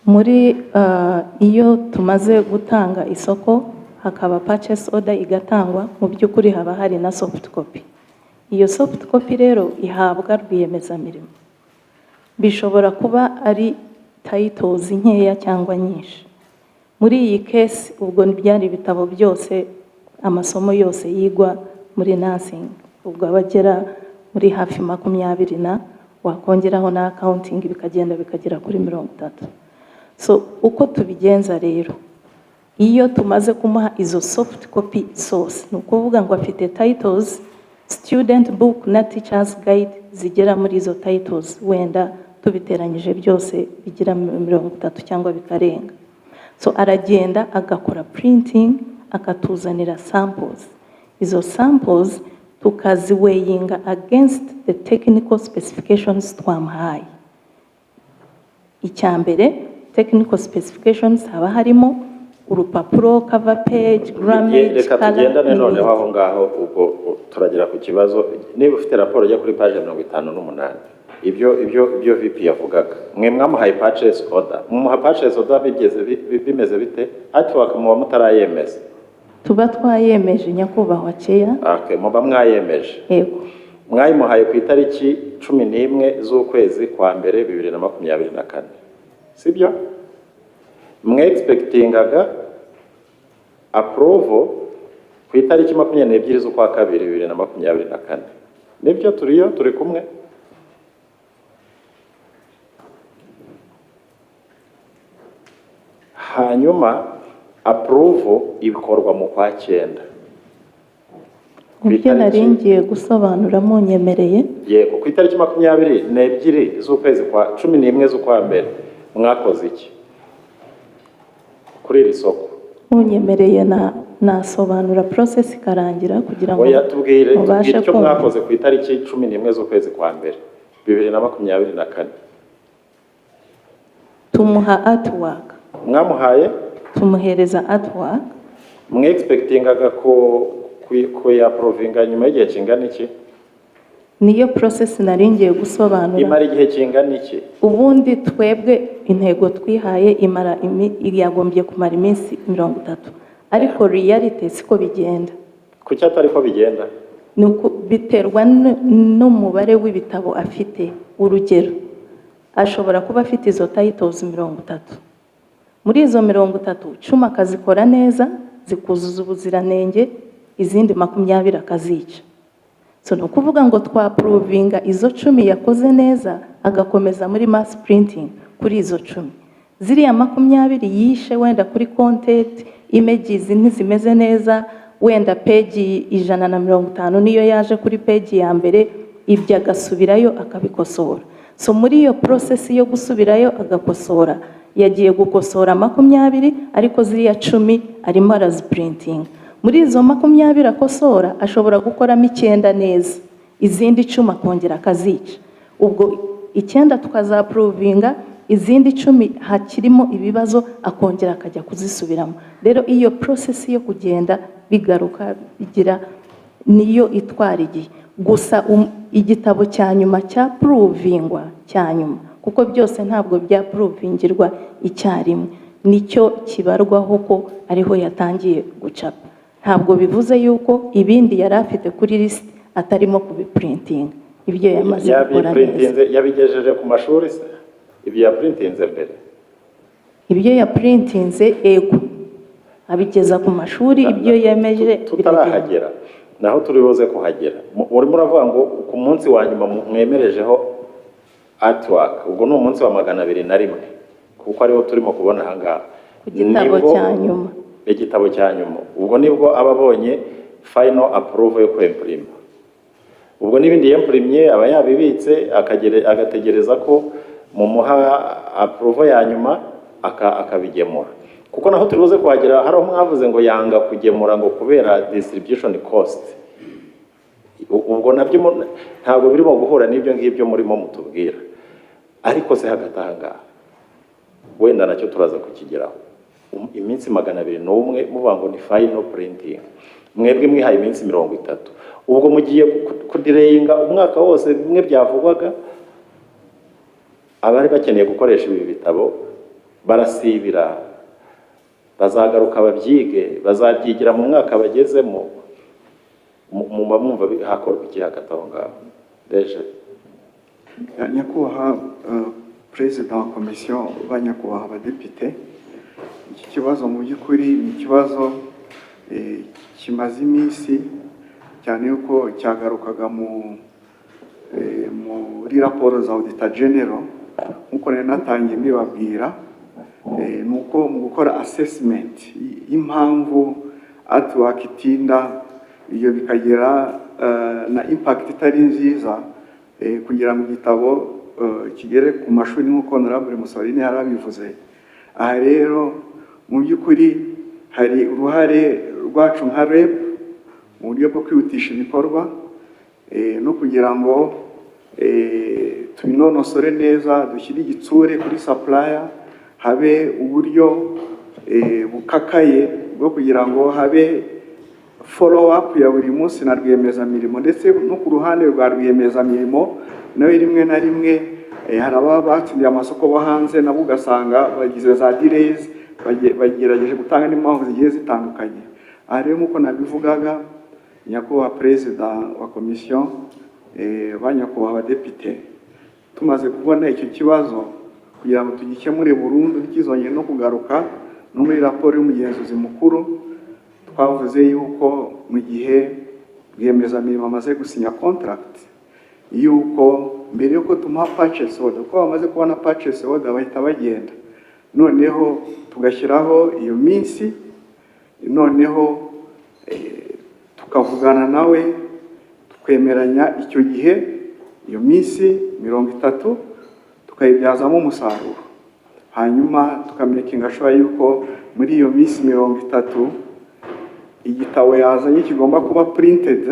Muri iyo tumaze gutanga isoko, hakaba purchase order igatangwa, mu by'ukuri haba hari na soft copy. Iyo soft copy rero ihabwa rwiyemezamirimo, bishobora kuba ari titles nkeya cyangwa nyinshi. Muri iyi case ubwo byari ibitabo byose, amasomo yose yigwa muri nursing, ubwo abagera muri hafi 20, na wakongeraho na accounting bikagenda bikagera kuri 30. So uko tubigenza rero, iyo tumaze kumuha izo soft copy source, ni ukuvuga ngo afite titles, student book na teachers guide zigera muri izo titles, wenda tubiteranyije byose bigira 30 cyangwa bikarenga. So aragenda agakora printing, akatuzanira samples. Izo samples tukaziweighinga against the technical specifications twamuhaye. Icya mbere, technical specifications haba harimo urupapuro, cover page, grammage, Reka color tugendane noneho n'ibindi. Aho ngaho ubwo turagera ku kibazo. Niba ufite raporo, ujya kuri page 58. Ibyo VP yavugaga, mwe mwamuhaye purchase order, mumuha purchase order bigeze bimeze bite? Artwork muba mutarayemeza? Tuba twayemeje, nyakubahwa Chair. Okay, muba mwayemeje? Yego. Mwayimuhaye ku itariki 11 z'ukwezi kwa mbere 2024, sibyo? Mwe expectingaga approval ku itariki 22 z'ukwa kabiri 2024, nibyo? Turiyo, turi kumwe? Hanyuma approval ikorwa mu kwa cyenda. Mu byo nari ngiye gusobanura, munyemereye. Yego, ku itariki 22 z'ukwezi kwa 11 z'ukwa mbere mwakoze iki kuri iri soko? Munyemereye na Nasobanura process ikarangira kugira ngo Oya, tubwire, tubwire mubashe icyo kumva. mwakoze ku itariki 11 z'ukwezi kwa mbere 2024. Tumuha artwork. Mwamuhaye? Tumuhereza artwork. Mwexpectingaga ku yapprovinga nyuma y'igihe kingana iki? Niyo process nari ngiye gusobanura. Imara igihe kingana iki? Ubundi twebwe intego twihaye imara yagombye kumara iminsi 30, ariko reality siko bigenda. Kuki atari ko bigenda? Ni uku biterwa n'umubare w'ibitabo afite. Urugero, ashobora kuba afite izo titles 30. Muri izo 30, 10 akazikora neza zikuzuza ubuziranenge, izindi 20 akazica. So ni ukuvuga ngo twapprovinga izo 10 yakoze neza, agakomeza muri mass printing kuri izo 10. Ziriya 20 yishe, wenda kuri content, images ntizimeze neza, wenda page 150 niyo yaje kuri page ya mbere, ibyo agasubirayo akabikosora. So muri iyo process yo gusubirayo agakosora, yagiye gukosora 20, ariko ziriya 10 arimo araziprintinga. Muri izo 20 akosora, ashobora gukoramo icyenda neza, izindi 10 akongera akazica. Ubwo icyenda tukazapprovinga, izindi 10 hakirimo ibibazo akongera akajya kuzisubiramo. Rero iyo process yo kugenda bigaruka bigira niyo itwara igihe. Gusa igitabo cya nyuma cya approvingwa cya nyuma, kuko byose ntabwo byapprovingirwa icyarimwe, nicyo kibarwaho ko ariho yatangiye gucapa. Ntabwo bivuze yuko ibindi yari afite kuri lisiti atarimo kubiprintinga, ibyo yamaze gukora neza. Yabiprintinze, yabigejeje ku mashuri se, ibyo yaprintinze mbere? Ibyo yaprintinze, ego, abigeza ku mashuri, ibyo yemeje biragenda. Tutarahagera, naho turi buze kuhagera. Urimo uravuga ngo ku munsi wa nyuma mwemerejeho artwork, ubwo ni umunsi wa 201, kuko ariwo turimo kubona ahangaha. Ku gitabo cya nyuma. Igitabo cya nyuma, ubwo nibwo aba abonye final approval yo kwempurima. Ubwo n'ibindi yempurimye aba yabibitse, agategereza ko mumuha approval ya nyuma akabigemura. Kuko naho turi buze kuhagera, hari aho mwavuze ngo yanga kugemura ngo kubera distribution cost. Ubwo nabyo ntabwo birimo guhura n'ibyo ngibyo murimo mutubwira. Ariko se hagati aha ngaha, wenda nacyo turaza kukigeraho, iminsi 201 muvuga ngo ni final printing, mwebwe mwihaye iminsi 30, ubwo mugiye kudelayinga umwaka wose. Bimwe byavugwaga, abari bakeneye gukoresha ibi bitabo barasibira, bazagaruka babyige, bazabyigira mu mwaka bagezemo. Muba mwumva hakorwa iki hagati aho ngaho, DG? Nyakubahwa Perezida wa Komisiyo, ba nyakubahwa abadepite, iki kibazo mu by'ukuri ni ikibazo kimaze iminsi cyane, yuko cyagarukaga muri raporo za Auditor General. Nk'uko nari natangiye mbibabwira, ni uko mu gukora assessment y'impamvu artwork itinda, ibyo bikagira na impact itari nziza kugira ngo igitabo kigere ku mashuri, nk'uko Honorable Mussolini yarabivuze. Aha rero mu by'ukuri hari uruhare rwacu nka REB mu buryo bwo kwihutisha ibikorwa no kugira ngo tubinonosore neza, dushyire igitsure kuri supplier, habe uburyo bukakaye bwo kugira ngo habe follow up ya buri munsi na rwiyemezamirimo, ndetse no ku ruhande rwa rwiyemezamirimo nawe rimwe na rimwe hari ababa batsindiye amasoko bo hanze, nabo ugasanga bagize za delays, bagerageje gutanga n'impamvu zigiye zitandukanye. Aha rero, nk'uko nabivugaga, nyakubahwa Perezida wa Komisiyo, ba nyakubahwa abadepite, tumaze kubona icyo kibazo, kugira ngo tugikemure burundu ntikizongere no kugaruka no muri raporo y'umugenzuzi mukuru, twavuze yuko mu gihe rwiyemezamirimo amaze gusinya contract, yuko mbere yuko tumuha purchase order, kuko bamaze kubona purchase order bahita bagenda, noneho tugashyiraho iyo minsi, noneho tukavugana nawe, twemeranya icyo gihe, iyo minsi 30 tukayibyazamo umusaruro, hanyuma tukamakinga sure yuko muri iyo minsi 30 Igitabo yazanye kigomba kuba printed,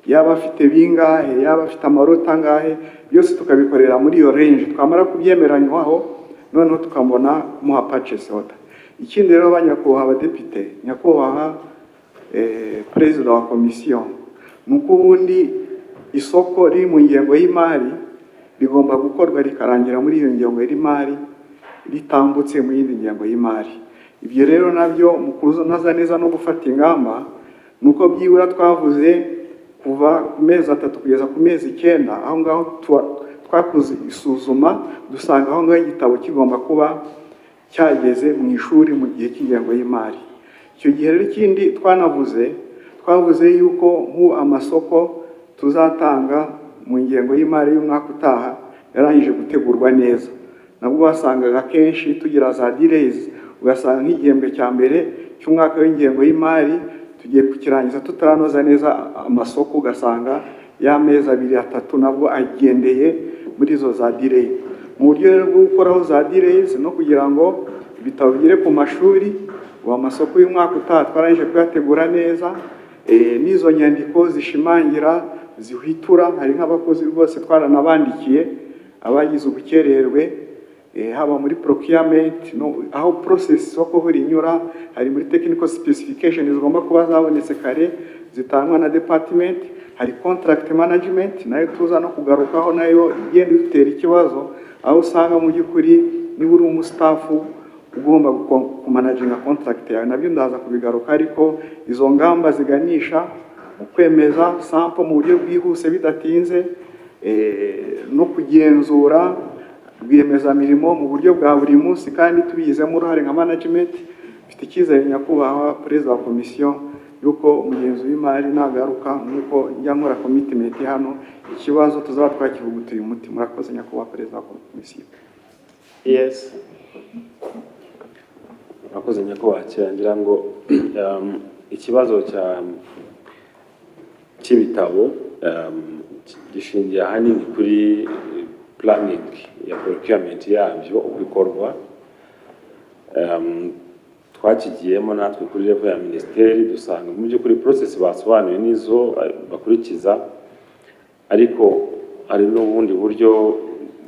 yaba afite bingahe, yaba afite amarota angahe, byose tukabikorera muri iyo range. Twamara kubyemeranywaho, noneho tukabona kumuha purchase order. Ikindi rero, ba nyakubahwa abadepite, nyakubahwa perezida wa komisiyo, ni uko ubundi isoko riri mu ngengo y'imari rigomba gukorwa rikarangira muri iyo ngengo y'imari, ritambutse mu yindi ngengo y'imari. Ibyo rero nabyo mu kunoza neza no gufata ingamba, ni uko byibura twavuze kuva ku mezi 3 kugeza ku mezi 9. Aho ngaho twakoze isuzuma, dusanga aho ngaho igitabo kigomba kuba cyageze mu ishuri mu gihe cy'ingengo y'imari icyo gihe. Rero ikindi twanavuze, twavuze yuko nk'ubu amasoko tuzatanga mu ngengo y'imari y'umwaka utaha yarangije gutegurwa neza. Nabwo wasangaga kenshi tugira za delays, ugasanga nk'igihembwe cya mbere cy'umwaka w'ingengo y'imari tugiye kukirangiza tutaranoza neza amasoko, ugasanga y'amezi 2, 3 nabwo agendeye muri izo za delay. Mu buryo rero bwo gukoraho za delays no kugira ngo ibitabo bigere ku mashuri, ubu amasoko y'umwaka utaha twarangije kuyategura neza, n'izo nyandiko zishimangira, zihwitura. Hari nk'abakozi rwose twaranabandikiye abagize ubukererwe, haba muri procurement no, aho process isoko rinyura, hari muri technical specification zigomba kuba zabonetse kare zitangwa na department, hari contract management nayo tuza no kugarukaho, nayo igenda idutera ikibazo, aho usanga mu by'ukuri niba uri umustaff ugomba kumanaginga contract yawe. Nabyo ndaza kubigaruka, ariko izo ngamba ziganisha mu kwemeza sample mu buryo bwihuse bidatinze, no kugenzura rwiyemezamirimo mu buryo bwa buri munsi kandi tubigizemo uruhare nka management. Mfite icyizere, nyakubahwa perezida wa komisiyo, yuko umugenzi w'imari nagaruka, nk'uko njya nkora commitment hano, ikibazo tuzaba twakivugutiye umuti. Murakoze, nyakubahwa perezida wa komisiyo. Yes. Murakoze, nyakubahwa. Ngira ngo ikibazo cy'ibitabo gishingiye ahanini kuri planning ya procurement yabyo uko ikorwa. Twakigiyemo natwe kuri level ya minisiteri, dusanga mu by'ukuri process basobanuye n'izo bakurikiza, ariko hari n'ubundi buryo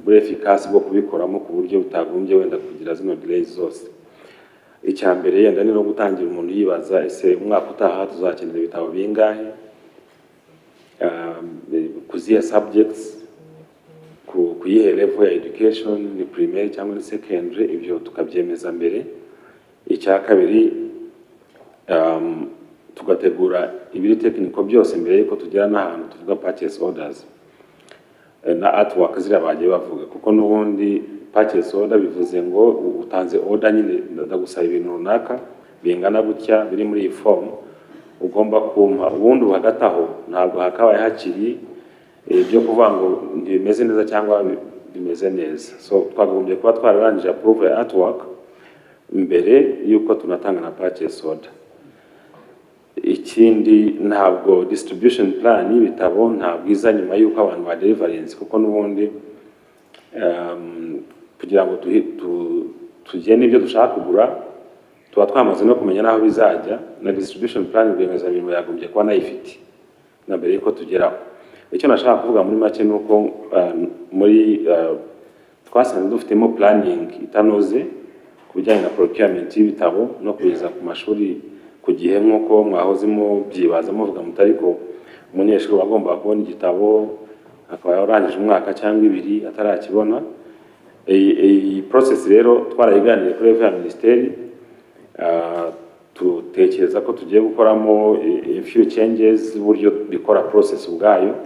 buri efficace bwo kubikoramo ku buryo butagombye wenda kugira zino delays zose. Icya mbere yenda ni no gutangira umuntu yibaza: ese umwaka utaha tuzakenera ibitabo bingahe, ku zihe subjects, ku yihe level ya education, ni primaire cyangwa ni secondary? Ibyo tukabyemeza mbere. Icya kabiri, tugategura ibiri technical byose mbere yuko tugera n'ahantu tuvuga purchase orders na artwork ziriya bagiye bavuga, kuko n'ubundi purchase order bivuze ngo utanze order nyine, ndagusaba ibintu runaka bingana gutya biri muri iyi form ugomba kumpa. Ubundi hagati aho ntabwo hakabaye hakiri ibyo kuvuga ngo ntibimeze neza cyangwa bimeze neza. So twakagombye kuba twararangije approve ya artwork mbere y'uko tunatanga na purchase order. Ikindi, ntabwo distribution plan y'ibitabo ntabwo iza nyuma y'uko abantu ba deliverance, kuko n'ubundi kugira ngo tugene ibyo dushaka kugura tuba twamaze no kumenya n'aho bizajya, na distribution plan rwiyemezamirimo yagombye kuba nayifite na mbere y'uko tugeraho. Icyo nashaka kuvuga muri make ni uko muri twasanze dufitemo planning itanoze ku bijyanye na procurement y'ibitabo no kugeza ku mashuri ku gihe, nk'uko mwahoze mubyibaza muvuga muti: ariko umunyeshuri wagombaga kubona igitabo akaba yarangije umwaka cyangwa 2 atarakibona. Iyi process rero twarayiganiriye kuri level ya minisiteri, tutekereza ko tugiye gukoramo a few changes z'uburyo bikora process ubwayo,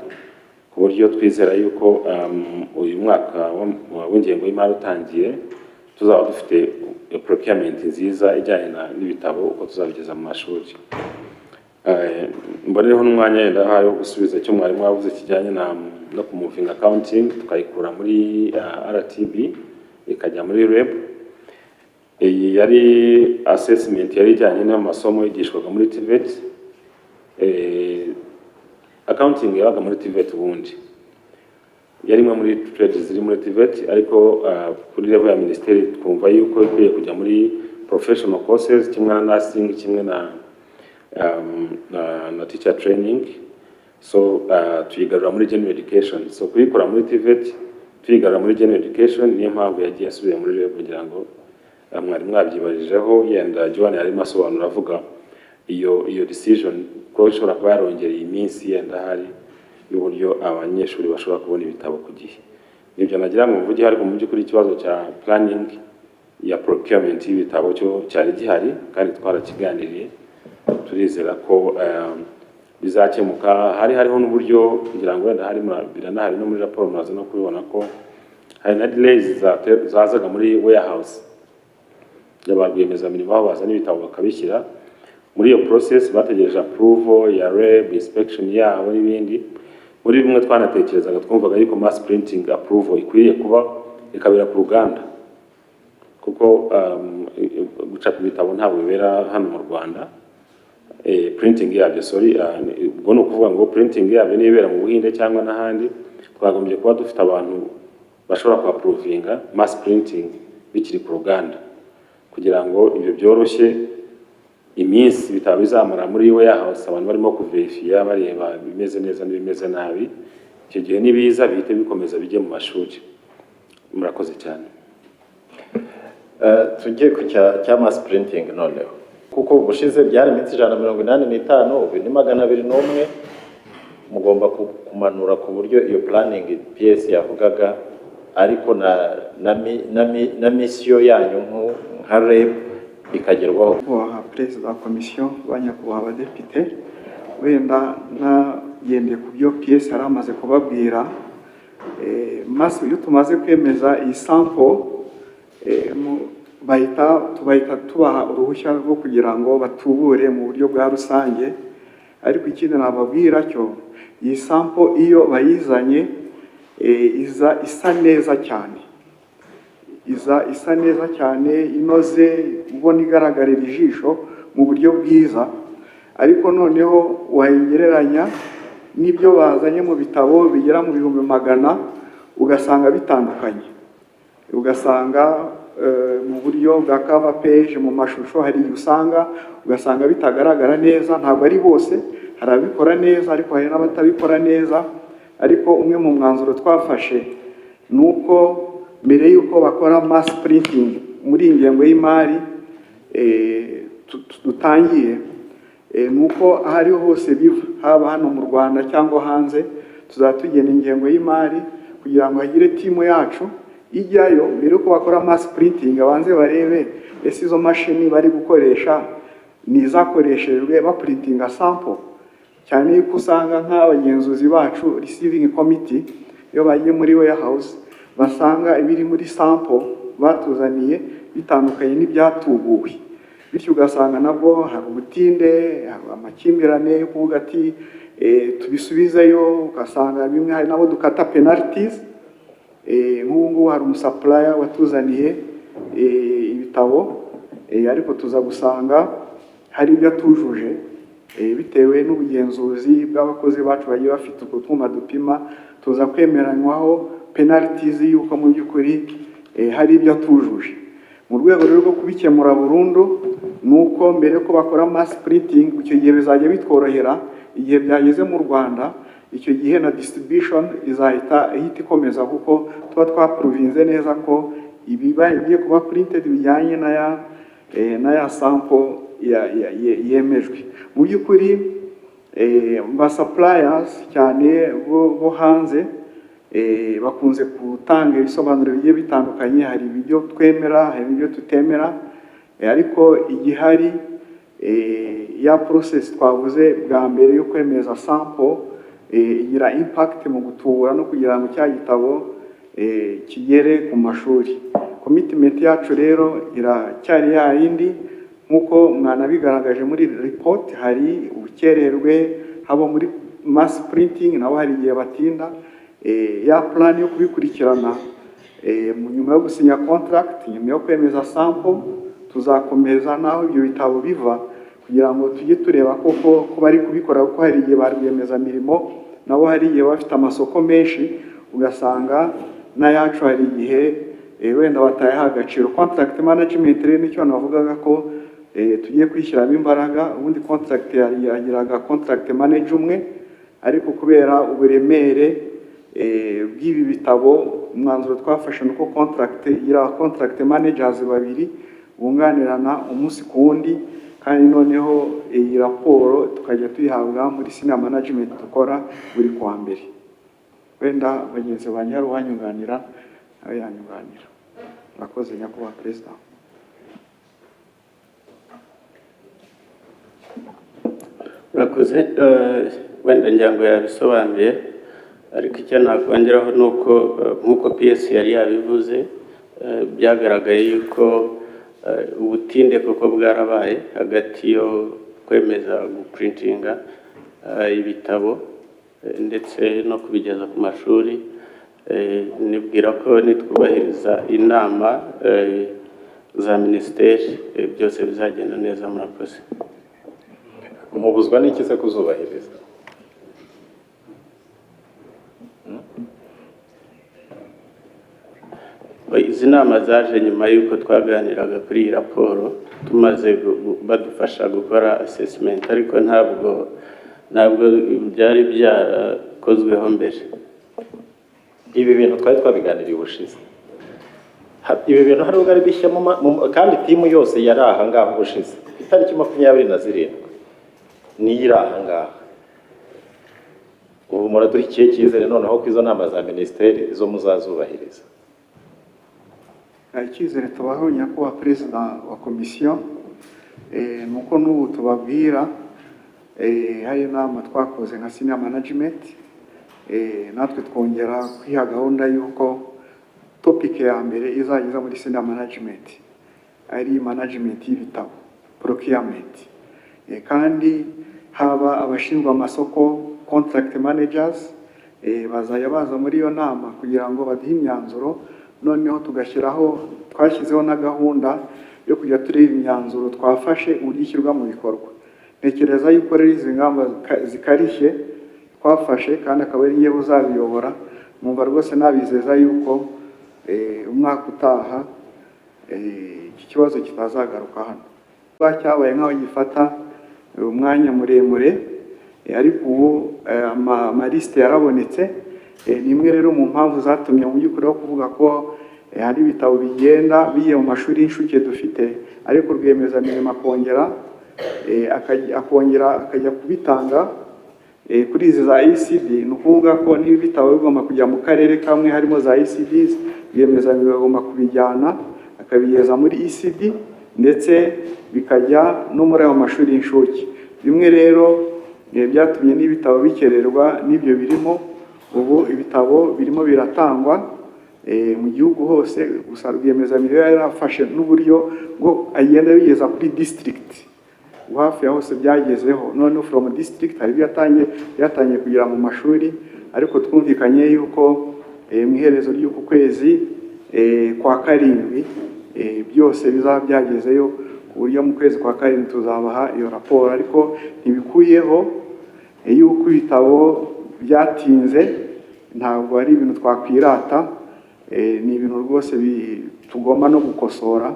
ku buryo twizera yuko uyu mwaka w'ingengo y'imari utangiye tuzaba dufite procurement nziza ijyanye n'ibitabo uko tuzabigeza mu mashuri. Mbonereho n'umwanya yenda ahari wo gusubiza icyo mwarimu wavuze kijyanye no kumovinga accounting tukayikura muri RTB ikajya muri REB. Iyi yari assessment yari ijyanye n'amasomo yigishwaga muri TVET. Accounting yabaga muri TVET, ubundi yari imwe muri trades ziri muri TVET, ariko kuri level ya minisiteri twumva yuko ikwiye kujya muri professional courses kimwe na nursing, kimwe na na teacher training. So tuyigarura muri general education. So kuyikora muri TVET, tuyigarura muri general education, niyo mpamvu yagiye asubiye muri REB, kugira ngo mwari mwabyibarijeho. Yenda Joan yarimo asobanura avuga iyo decision ko ishobora kuba yarongereye iminsi yenda hari y'uburyo abanyeshuri bashobora kubona ibitabo ku gihe. Nibyo nagira ngo mvuge, ariko mu by'ukuri ikibazo cya planning ya procurement y'ibitabo cyo cyari gihari kandi twarakiganiriye, turizera ko bizakemuka. Hariho n'uburyo, kugira ngo wenda hari biranahari no muri raporo, muraza no kubibona ko hari na delays zazaga muri warehouse ya ba rwiyemezamirimo, aho bazana ibitabo bakabishyira muri iyo process, bategereje approval ya REB, inspection yabo n'ibindi. Muri bimwe twanatekerezaga, twumvaga yuko mass printing approval ikwiriye kuba ikabera ku ruganda, kuko gucapa ibitabo ntabwo bibera hano mu Rwanda, printing yabyo, sorry, ubwo ni ukuvuga ngo printing yabyo niba ibera mu Buhinde cyangwa n'ahandi, twagombye kuba dufite abantu bashobora kuapprovinga mass printing bikiri ku ruganda, kugira ngo ibyo byoroshye iminsi bitaba bizamara muri warehouse, abantu barimo kuverifiya, bareba ibimeze neza n'ibimeze nabi. Icyo gihe nibiza bihite bikomeza bijye mu mashuri. Murakoze cyane. Tujye ku cya mass printing noneho, kuko ubushize byari iminsi 185, ubu ni 201. Mugomba kumanura ku buryo iyo planning PS yavugaga, ariko na mission yanyu nka REB ikagerwaho. Nyakubahwa Perezida wa Komisiyo, ba nyakubahwa abadepite, wenda nagendeye ku byo PS yari amaze kubabwira, maze iyo tumaze kwemeza iyi sample, bahita tubahita tubaha uruhushya rwo kugira ngo batubure mu buryo bwa rusange. Ariko ikindi nababwira cyo, iyi sample iyo bayizanye, iza isa neza cyane, iza isa neza cyane, inoze, ubona igaragarira ijisho mu buryo bwiza. Ariko noneho wayigereranya n'ibyo bazanye mu bitabo bigera mu bihumbi magana, ugasanga bitandukanye, ugasanga mu buryo bwa cover page, mu mashusho, hari igihe usanga ugasanga bitagaragara neza. Ntabwo ari bose, hari ababikora neza ariko hari n'abatabikora neza. Ariko umwe mu mwanzuro twafashe ni uko mbere y'uko bakora mass printing muri iyi ngengo y'imari dutangiye, ni uko aho ariho hose biva, haba hano mu Rwanda cyangwa hanze, tuzaba tugena ingengo y'imari kugira ngo hagire team yacu ijyayo mbere yuko bakora mass printing, abanze barebe ese izo mashini bari gukoresha ni izakoreshejwe baprintinga sample. Cyane yuko usanga nk'abagenzuzi bacu, receiving committee, iyo bagiye muri warehouse basanga ibiri muri sample batuzaniye bitandukanye n'ibyatubuwe, bityo ugasanga nabwo hari ubutinde, hari amakimbirane yo kuvuga ati tubisubizeyo, ugasanga bimwe hari nabo dukata penalties. Nk'ubu ngubu hari umusupplier watuzaniye ibitabo, ariko tuza gusanga hari ibyo atujuje, bitewe n'ubugenzuzi bw'abakozi bacu bagiye bafite utwo twuma dupima, tuza kwemeranywaho penalties y'uko mu by'ukuri hari ibyo atujuje. Mu rwego rero rwo kubikemura burundu, ni uko mbere yuko bakora mass printing, icyo gihe bizajya bitworohera igihe byageze mu Rwanda. Icyo gihe na distribution izahita ihita ikomeza, kuko tuba twaprovinze neza ko ibiba bigiye kuba printed bijyanye na ya sample yemejwe. Mu by'ukuri ba suppliers cyane bo hanze bakunze gutanga ibisobanuro bigiye bitandukanye. Hari ibyo twemera, hari ibyo tutemera, ariko igihari, ya process twavuze bwa mbere yo kwemeza sample igira impact mu gutubura no kugira ngo cya gitabo kigere ku mashuri. Commitment yacu rero iracyari ya yindi, nk'uko mwanabigaragaje muri report. Hari ubukererwe haba muri mass printing, nabo hari igihe batinda. Ya plan yo kubikurikirana, nyuma yo gusinya contract, nyuma yo kwemeza sample, tuzakomeza n'aho ibyo bitabo biva, kugira ngo tujye tureba koko ko bari kubikora, kuko hari igihe ba rwiyemezamirimo nabo hari igihe bafite amasoko menshi, ugasanga n'ayacu hari igihe wenda batayaha agaciro. Contract management rero nicyo navugaga ko tugiye kwishyiramo imbaraga. Ubundi contract yagiraga contract manager umwe, ariko kubera uburemere bw'ibi bitabo, umwanzuro twafashe ni uko contract igira contract managers babiri bunganirana umunsi ku wundi, kandi noneho iyi raporo tukajya tuyihabwa muri senior management dukora buri kuwa mbere. Wenda bagenzi banjye hari uwanyunganira, nawe yanyunganira. Murakoze, nyakubahwa Perezida. Urakoze. Wenda ngira ngo yabisobanuye, ariko icyo nakongeraho ni uko nk'uko PS yari yabivuze, byagaragaye yuko ubutinde koko bwarabaye hagati yo kwemeza guprintinga ibitabo ndetse no kubigeza ku mashuri. Nibwira ko nitwubahiriza inama za minisiteri, byose bizagenda neza. Murakoze. Mubuzwa n'iki se kuzubahiriza? Izi nama zaje nyuma y'uko twaganiraga kuri iyi raporo, tumaze badufasha gukora assessment, ariko ntabwo byari byarakozweho mbere. Ibi bintu twari twabiganiriye ubushize. Ibi bintu hari ubwo ari bishya, kandi team yose yari aha ngaha ubushize ku itariki 27 niyo iri aha ngaha. Ubu muraduha ikihe cyizere noneho ko izo nama za minisiteri zo muzazubahiriza? Icyizere tubaho, nyakubahwa Perezida wa komisiyo, ni uko n'ubu tubabwira, hari inama twakoze nka senior management, natwe twongera kwiha gahunda y'uko topic ya mbere izageza muri senior management ari management y'ibitabo, procurement. Kandi haba abashinzwe amasoko, contract managers, bazajya baza muri iyo nama kugira ngo baduhe imyanzuro. Noneho tugashyiraho, twashyizeho na gahunda yo kujya tureba imyanzuro twafashe uburyo ishyirwa mu bikorwa. Ntekereza yuko rero izi ngamba zikarishye twafashe, kandi akaba ari njyewe uzabiyobora, numva rwose nabizeza yuko umwaka utaha iki kibazo kitazagaruka hano. Kuba cyabaye nk'aho gifata umwanya muremure, ariko ubu amalisite yarabonetse. Ni imwe rero mu mpamvu zatumye mu by'ukuri aho kuvuga ko hari ibitabo bigenda bigiye mu mashuri y'incuke dufite, ariko rwiyemezamirimo akongera akajya kubitanga kuri izi za ECD. Ni ukuvuga ko niba ibitabo bigomba kujya mu karere kamwe harimo za ECDs, rwiyemezamirimo agomba kubijyana akabigeza muri ECD, ndetse bikajya no muri ayo mashuri y'incuke. Bimwe rero byatumye n'ibitabo bikererwa n'ibyo birimo. Ubu ibitabo birimo biratangwa mu gihugu hose, gusa rwiyemezamirimo yarafashe n'uburyo bwo agenda bigeza kuri district, ubu hafi ya hose byagezeho. Noneho from district hari ibyo byatangiye kugera mu mashuri, ariko twumvikanye yuko mu iherezo ry'uku kwezi kwa karindwi byose bizaba byagezeyo, ku buryo mu kwezi kwa karindwi tuzabaha iyo raporo. Ariko ntibikuyeho yuko ibitabo byatinze, ntabwo ari ibintu twakwirata, ni ibintu rwose tugomba no gukosora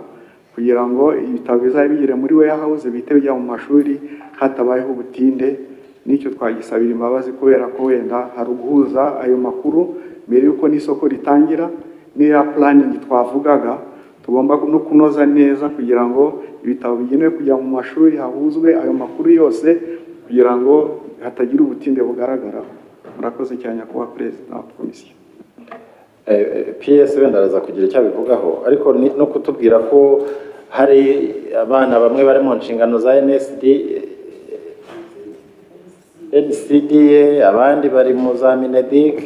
kugira ngo ibitabo bizabe bigere muri warehouse bihite bijya mu mashuri hatabayeho ubutinde. N'icyo twagisabira imbabazi kubera ko wenda hari uguhuza ayo makuru mbere y'uko n'isoko ritangira, n'iya planning twavugaga tugomba no kunoza neza kugira ngo ibitabo bigenewe kujya mu mashuri hahuzwe ayo makuru yose kugira ngo hatagira ubutinde bugaragara. Murakoze cyane, nyakubahwa Perezida wa komisiyo. PS wenda araza kugira icyo abivugaho, ariko no kutubwira ko hari abana bamwe bari mu nshingano za NSD, NCDA, abandi bari mu za MINEDUC,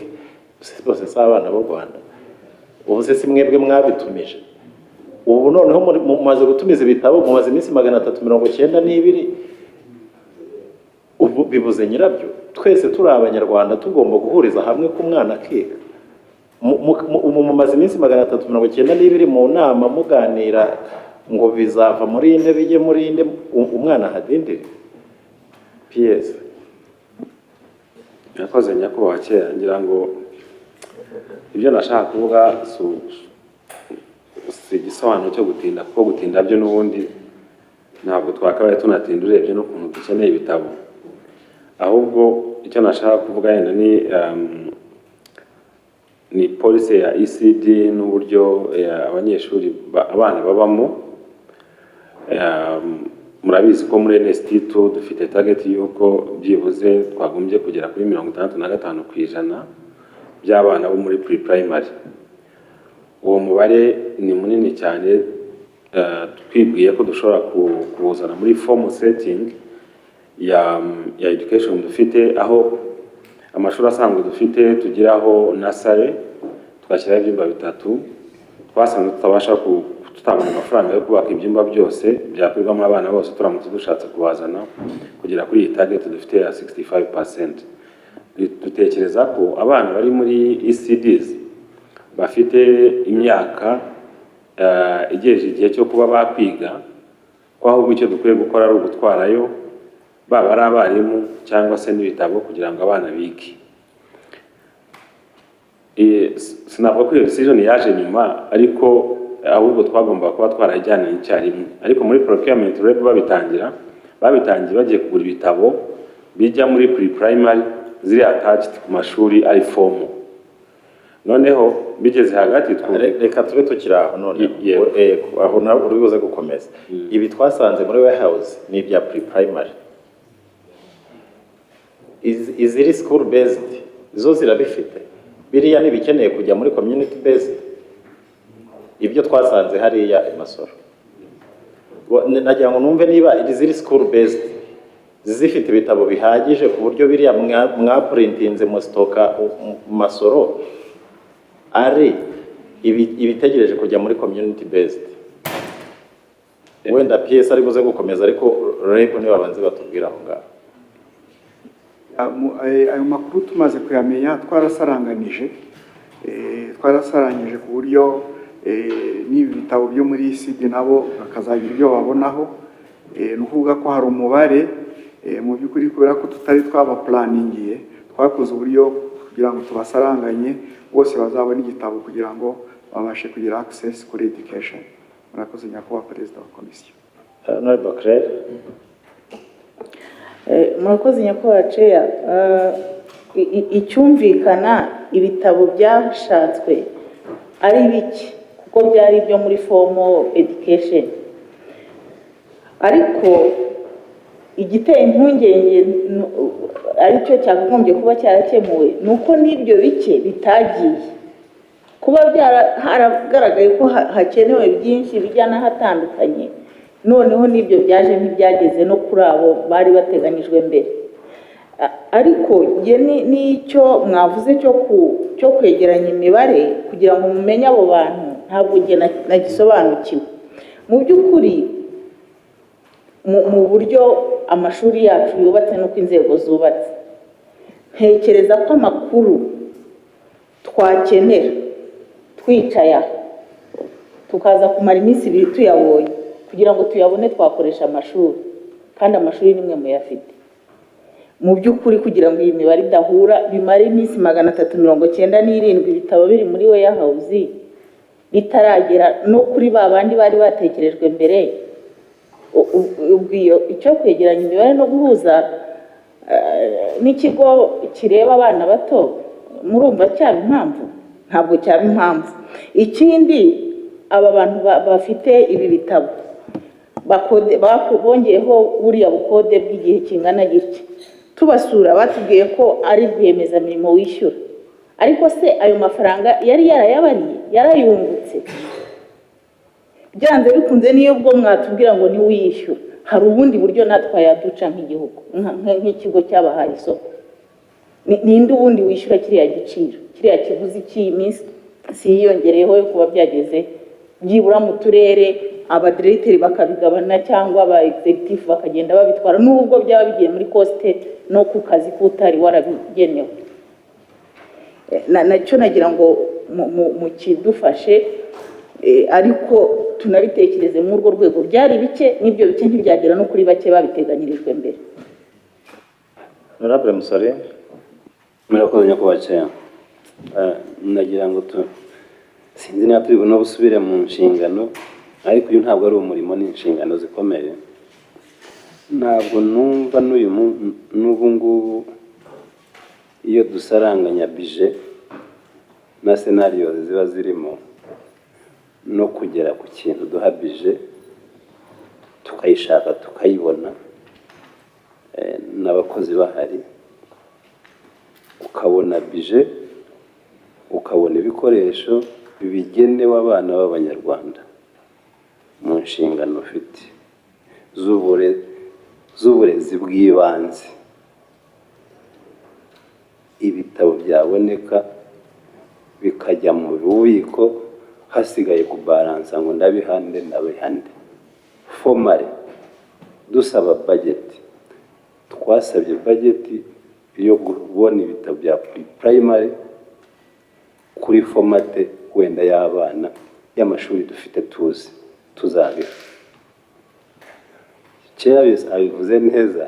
bose si abana b'u Rwanda? Ubu se si mwebwe mwabitumije? Ubu noneho mumaze gutumiza ibitabo, mumaze iminsi 392, ubu bibuze nyirabyo. Twese turi abanyarwanda, tugomba guhuriza hamwe ko umwana akiga. Ubu mumaze iminsi 392 mu nama muganira ngo bizava muri inde bijye muri inde, umwana ahadindire. PS. Yakoze, nyakubahwa. Kera ngira ngo ibyo nashaka kuvuga si igisobanuro cyo gutinda, kuko gutinda byo n'ubundi Ntabwo twakabaye tunatinda urebye n'ukuntu dukeneye ibitabo. Ahubwo icyo nashaka kuvuga yenda ni policy ya ECD n'uburyo abanyeshuri abana babamo. Murabizi ko muri NST2 dufite target y'uko byibuze twagombye kugera kuri 65% by'abana bo muri pre-primary. Uwo mubare ni munini cyane. Twibwiye ko dushobora kuwuzana muri formal setting ya education dufite, aho amashuri asanzwe dufite tugiraho nursery, tugashyiraho ibyumba bitatu. Twasanze tutabasha tutabona amafaranga yo kubaka ibyumba byose byakwirwamo abana bose turamutse dushatse kubazana kugera kuri iyi target dufite ya 65%. Dutekereza ko abana bari muri ECDs bafite imyaka igejeje igihe cyo kuba bakwiga, ko ahubwo icyo dukwiye gukora ari ugutwarayo baba ari abarimu cyangwa se n'ibitabo kugira ngo abana bige. Sinavuga ko iyo decision yaje nyuma, ariko ahubwo twagomba kuba twarajyana icyarimwe. Ariko muri procurement REB babitangira, babitangiye bagiye kugura ibitabo bijya muri pre-primary ziri attached ku mashuri ari formal. Noneho bigeze hagati Reka tube tukiri aho noneho. Yego. Aho nawe uri buze gukomeza. Ibi twasanze muri warehouse ni ibya pre-primary. Iziri school based zo zirabifite. Biriya ntibikeneye kujya muri community based, ibyo twasanze hariya i Masoro. Nagira ngo numve niba iziri school based zifite ibitabo bihagije ku buryo biriya mwaprintinze mu stocka mu Masoro ari ibitegereje kujya muri community based. Wenda PS ari buze gukomeza, ariko REB niba babanze batubwira aho ngaho. Ayo makuru tumaze kuyamenya, twarasaranganije, twarasarangije ku buryo n'ibi bitabo byo muri ECD nabo bakazagira ibyo babonaho. Ni ukuvuga ko hari umubare, mu by'ukuri kubera ko tutari twabaplanningiye, twakoze uburyo kugira ngo tubasaranganye bose bazabone igitabo kugira ngo babashe kugira access kuri education. Murakoze, nyakubahwa Perezida wa Komisiyo. Honorable Claire. Murakoze nyakubahwa Chair. Icyumvikana ibitabo byashatswe ari bike kuko byari ibyo muri formal education, ariko igiteye impungenge aricyo cyakagombye kuba cyarakemuwe ni uko n'ibyo bike bitagiye kuba haragaragaye ko hakenewe byinshi bijya n'ahatandukanye. Noneho n'ibyo byaje ntibyageze no kuri abo bari bateganyijwe mbere. Ariko njye n'icyo mwavuze cyo kwegeranya imibare kugira ngo mumenye abo bantu, ntabwo njye nagisobanukiwe mu by'ukuri. Mu buryo amashuri yacu yubatse n'uko inzego zubatse, ntekereza ko amakuru twakenera twicaye aha tukaza kumara iminsi 2 tuyabonye, kugira ngo tuyabone twakoresha amashuri, kandi amashuri nimwe muyafite. Mu by'ukuri, kugira ngo iyi mibare idahura bimare iminsi 397 ibitabo biri muri warehouse bitaragera no kuri ba bandi bari batekerejwe mbere, ubwo iyo icyo kwegeranya imibare no guhuza n'ikigo kireba abana bato, murumva cyaba impamvu? Ntabwo cyaba impamvu. Ikindi, aba bantu bafite ibi bitabo bongeyeho buriya bukode bw'igihe kingana gitya, tubasura batubwiye ko ari rwiyemezamirimo wishyura. Ariko se ayo mafaranga yari yarayabariye, yarayungutse? Byanze bikunze, niyo ubwo mwatubwira ngo niwe uyishyura, hari ubundi buryo natwe yaduca nk'igihugu, nk'ikigo cyabahaye isoko. Ninde ubundi wishyura kiriya giciro, kiriya kiguzi cy'iyi minsi si yiyongereyeho yo kuba byageze byibura mu turere, abadiregiteri bakabigabana cyangwa aba executive bakagenda babitwara, nubwo byaba bigiye muri cost no ku kazi k'utari warabigenewe? Nacyo nagira ngo mukidufashe, ariko tunabitekereze muri urwo rwego. Byari bike, n'ibyo bike ntibyagera no kuri bake babiteganyirijwe mbere. Honorable Musore. Murakoze, nyakubahwa Chair. Nagira ngo tu sinzi niba turi buno busubire mu nshingano, ariko uyu ntabwo ari umurimo, ni inshingano zikomeye. Ntabwo numva n'uyu n'ubu ngubu iyo dusaranganya budget na scenario ziba zirimo no kugera ku kintu duha budget, tukayishaka, tukayibona, n'abakozi bahari, ukabona budget, ukabona ibikoresho bigenewe abana b'Abanyarwanda mu nshingano ufite z'uburezi bw'ibanze, ibitabo byaboneka bikajya mu bubiko, hasigaye kubalansa ngo ndabihande ndabihande. Formally dusaba budget, twasabye budget yo kubona ibitabo bya primary kuri format wenda y'abana y'amashuri dufite, tuzi tuzabiha. Kera abivuze neza,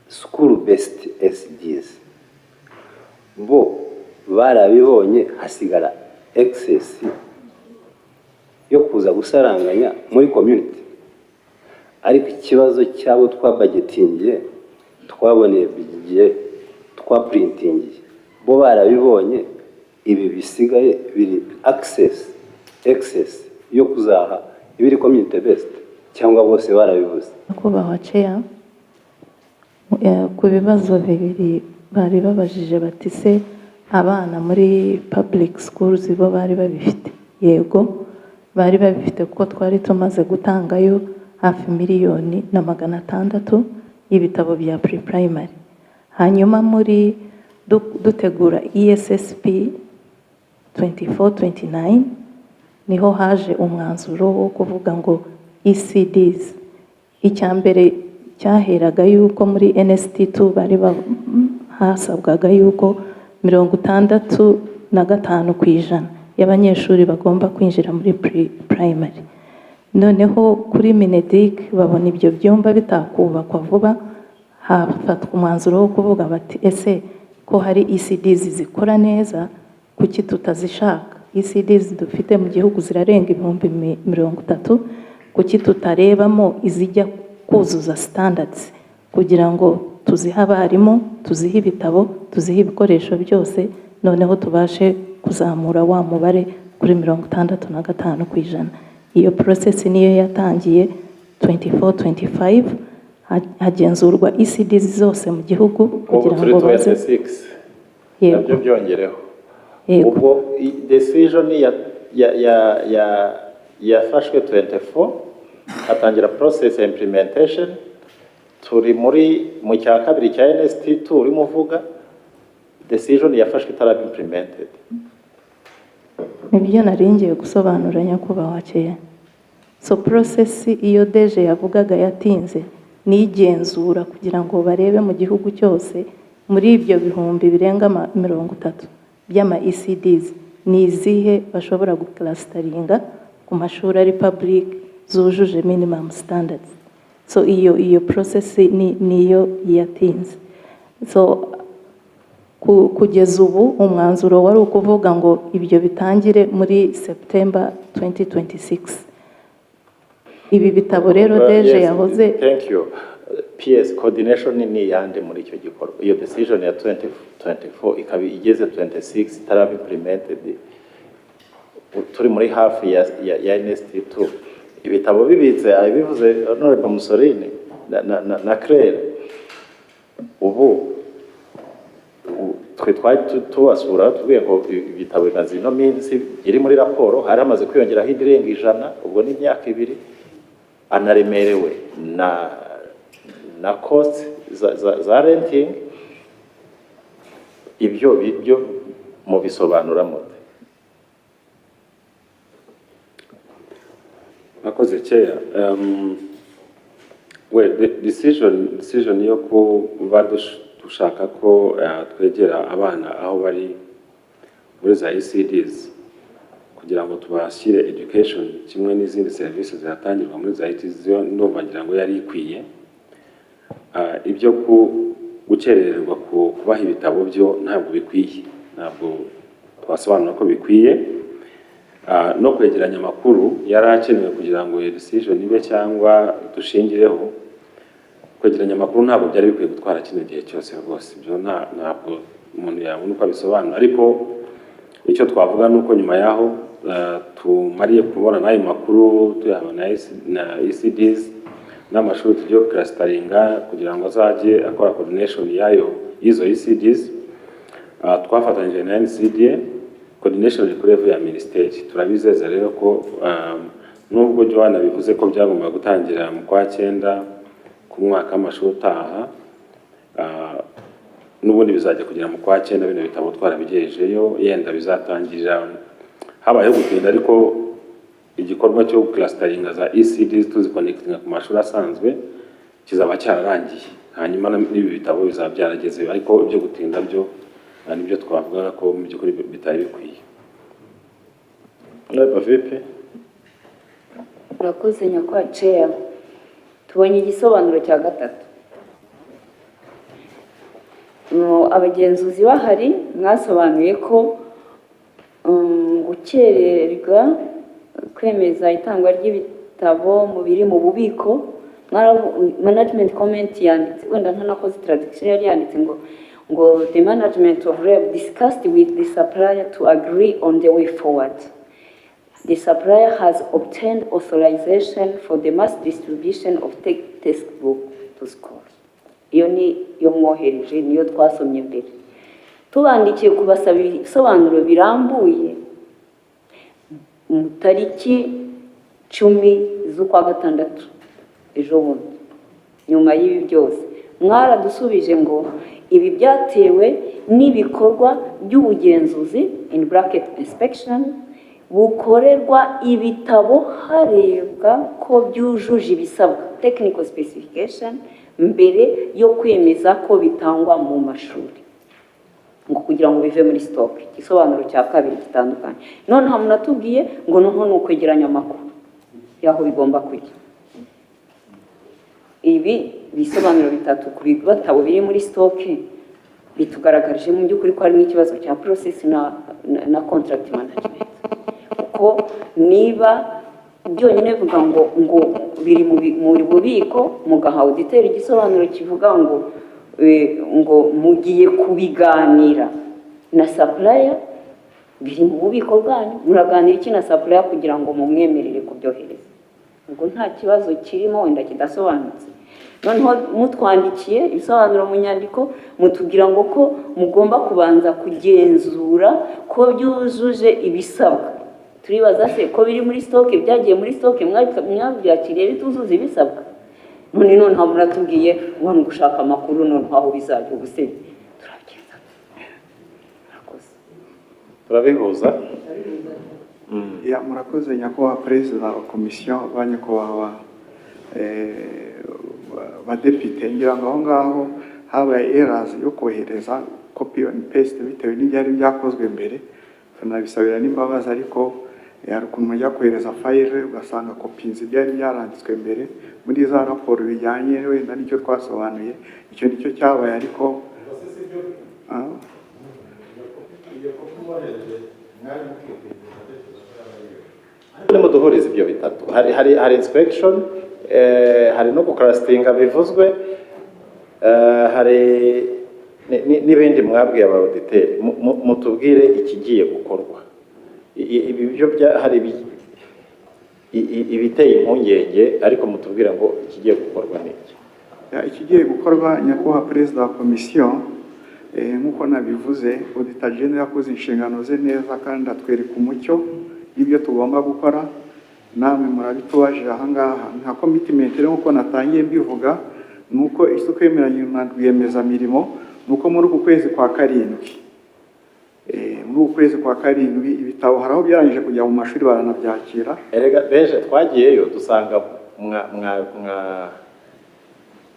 school based ECDs bo barabibonye, hasigara excess yo kuza gusaranganya muri community. Ariko ikibazo cy'abo twabudgetingiye, twaboneye igihe, twaprintingiye, bo barabibonye, ibi bisigaye biri access excess yo kuzaha ibiri community based, cyangwa bose barabibuze? Nyakubahwa Chair, ku bibazo bibiri bari babajije, bati se abana muri public schools bo bari babifite? Yego, bari babifite, kuko twari tumaze gutangayo hafi 1,600,000 y'ibitabo bya pre-primary. Hanyuma muri dutegura ESSP 24-29, niho haje umwanzuro wo kuvuga ngo ECDs. Icya mbere cyaheraga yuko muri NST2 bari hasabwaga yuko 65% y'abanyeshuri bagomba kwinjira muri pre primary. Noneho kuri MINEDUC babona ibyo byumba bitakubakwa vuba, hafatwa umwanzuro wo kuvuga bati: ese ko hari ECDs zikora neza, kuki tutazishaka? ECDs dufite mu gihugu zirarenga 30,000, kuki tutarebamo izijya kuzuza standards kugira ngo tuzihe abarimu, tuzihe ibitabo, tuzihe ibikoresho byose, noneho tubashe kuzamura wa mubare kuri 65%? Iyo process niyo yatangiye 24-25, hagenzurwa ECDs zose mu gihugu Ubu kugira turi ngo baze 26. Yego. Nabyo byongereho. Yego. Ubwo decision ya yafashwe 24, hatangira process ya implementation, turi muri mu cya kabiri cya NST2 urimo uvuga, decision yafashwe itaraba implemented. Nibyo nari ngiye gusobanura, nyakubahwa Chair. So process iyo DG yavugaga yatinze ni igenzura kugira ngo barebe mu gihugu cyose, muri ibyo bihumbi birenga 30 by'ama ECDs, ni izihe bashobora guclusteringa ku mashuri ari public zujuje minimum standards. So iyo process ni niyo yatinze. So kugeza ubu umwanzuro wari ukuvuga ngo ibyo bitangire muri September 2026. Ibi bitabo rero DG Yes, yahoze thank you. PS, coordination ni iyande muri icyo gikorwa? Iyo decision ya 2024 ikaba igeze 26 itaraba implemented, turi muri hafi ya NST2, ibitabo bibitse, abivuze Honorable Mussolini na Claire. Ubu twe twari tubasura, tubwiye ngo ibitabo bimaze ino minsi iri muri raporo, hari hamaze kwiyongeraho indi irenga 100, ubwo ni imyaka 2, anaremerewe na cost za renting. Ibyo byo mubisobanura mute? Mwakoze, Chair. Well, the decision yo kuba dushaka ko twegera abana aho bari muri za ECDs kugira ngo tubashyire education kimwe n'izindi serivisi zihatangirwa muri za ECDs, yo ndumva ngira ngo yari ikwiye. Ibyo gukerererwa kubaha ibitabo byo ntabwo bikwiye, ntabwo twasobanura ko bikwiye. No kwegeranya amakuru yari akenewe kugira ngo iyo decision ibe cyangwa dushingireho. Kwegeranya amakuru ntabwo byari bikwiye gutwara kino gihe cyose rwose. Ibyo ntabwo umuntu yabona uko abisobanura, ariko icyo twavuga ni uko nyuma y'aho tumariye kubona n'ayo makuru, tuyahawe na ECDs n'amashuri tugiye clusteringa kugira ngo azajye akora coordination yayo y'izo ECDs, twafatanyije na NCDA, coordination iri kuri level ya minisiteri. Turabizeza rero ko nubwo Joanna bivuze ko byagombaga gutangira mu kwa cyenda ku mwaka w'amashuri utaha, n'ubundi bizajya kugera mu kwa cyenda bino bitabo twarabigejejeyo. Yenda bizatangirira habayeho gutinda, ariko igikorwa cyo clusteringa za ECDs tuziconnectinga ku mashuri asanzwe kizaba cyararangiye, hanyuma n'ibi bitabo bizaba byaragezeyo. Ariko ibyo gutinda byo nibyo twavugaga ko mu by'ukuri bitari bikwiye. Honorable VP. Urakoze, nyakubahwa Chair. Tubonye igisobanuro cya gatatu. Abagenzuzi bahari mwasobanuye ko gukererwa kwemeza itangwa ry'ibitabo mu biri mu bubiko, management comment yanditse, wenda ntanakoze traduction, yari yanditse ngo "The management of REB discussed with the supplier to agree on the way forward. The supplier has obtained authorization for the mass distribution of textbook to schools." Iyo ni yo mwohereje, niyo twasomye mbere. Tubandikiye kubasaba ibisobanuro birambuye mu tariki 10 z'ukwa gatandatu, ejo bundi, nyuma y'ibi byose, mwaradusubije ngo ibi byatewe n'ibikorwa by'ubugenzuzi, in bracket inspection, bukorerwa ibitabo harebwa ko byujuje ibisabwa, technical specification, mbere yo kwemeza ko bitangwa mu mashuri, ngo kugira ngo bive muri stock. Igisobanuro cya kabiri gitandukanye. Noneho munatubwiye ngo noneho ni ukwegeranya amakuru y'aho bigomba kujya. Ibi bisobanuro bitatu ku bitabo biri muri stock bitugaragarije mu by'ukuri ko harimo ikibazo cya process na contract management, kuko niba byonyine bivuga ngo biri mu bubiko, mugaha auditeur igisobanuro kivuga ngo mugiye kubiganira na supplier, biri mu bubiko bwanyu, muraganira iki na supplier kugira ngo mumwemerere kubyohereza? Ubwo nta kibazo kirimo wenda kidasobanutse. Noneho mutwandikiye ibisobanuro mu nyandiko, mutubwira ngo ko mugomba kubanza kugenzura ko byujuje ibisabwa. Turibaza se ko biri muri stock, byagiye muri stock, mwabyakiriye bituzuza ibisabwa? None noneho muratubwiye ngo ni ugushaka amakuru noneho aho bizajya. Ubu se turabigenza? Murakoze. Turabihuza. Ya, murakoze nyakubahwa Perezida wa komisiyo, ba nyakubahwa badepite. Ngira ngo aho ngaho habaye errors yo kohereza copy and paste bitewe n'ibyari byakozwe mbere, tunabisabira n'imbabazi. Ariko hari ukuntu mujya kohereza file ugasanga copyinze ibyari byaranditswe mbere muri za raporo bijyanye wenda n'icyo twasobanuye. Icyo nicyo cyabaye, ariko Iyo kopi mwohereje mwari mukwiye kuyigeza, ariko duhuriza ibyo bitatu. Hari inspection, hari no guclusteringa bivuzwe, hari n'ibindi mwabwiye aba auditeurs. Mutubwire ikigiye gukorwa. Ibi byo hari ibiteye impungenge, ariko mutubwire ngo ikigiye gukorwa ni iki? Ya, ikigiye gukorwa, nyakubahwa Perezida wa komisiyo, nk'uko nabivuze, Auditor General yakoze inshingano ze neza kandi atwereka umucyo y'ibyo tugomba gukora. Namwe murabitubajije aha ngaha nka commitment. Rero nk'uko natangiye mbivuga, ni uko icyo twemeranya na rwiyemezamirimo ni uko muri uku kwezi kwa karindwi, muri uku kwezi kwa karindwi, ibitabo hari aho byarangije kujya mu mashuri baranabyakira. Erega beje twagiyeyo dusanga mwa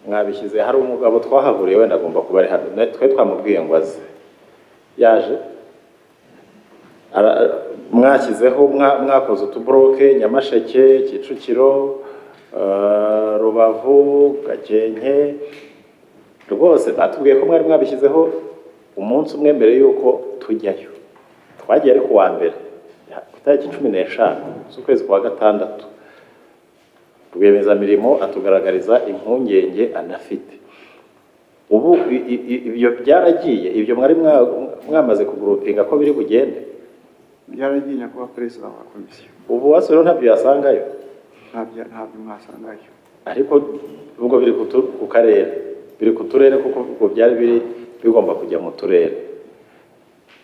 mwabishyize. Hari umugabo twahahuriye, wenda agomba kuba ari hano. Twe twamubwiye ngo aze, yaje. Mwashyizeho, mwakoze utublock: Nyamasheke, Kicukiro, Rubavu, Gakenke. Rwose batubwiye ko mwari mwabishyizeho umunsi umwe mbere y'uko tujyayo. Twagiye ari ku wa mbere, ku itariki 15 z'ukwezi kwa gatandatu. Rwiyemezamirimo atugaragariza impungenge anafite. Ubu ibyo byaragiye, ibyo mwari mwamaze kugroupinga ko biri bugende? Byaragiye, nyakubahwa Perezida wa Komisiyo. Ubu wasubiraho ntabyo yasangayo? Ntabyo mwasangayo. Ariko ubwo biri ku karere, biri ku turere, kuko ubwo byari biri bigomba kujya mu turere.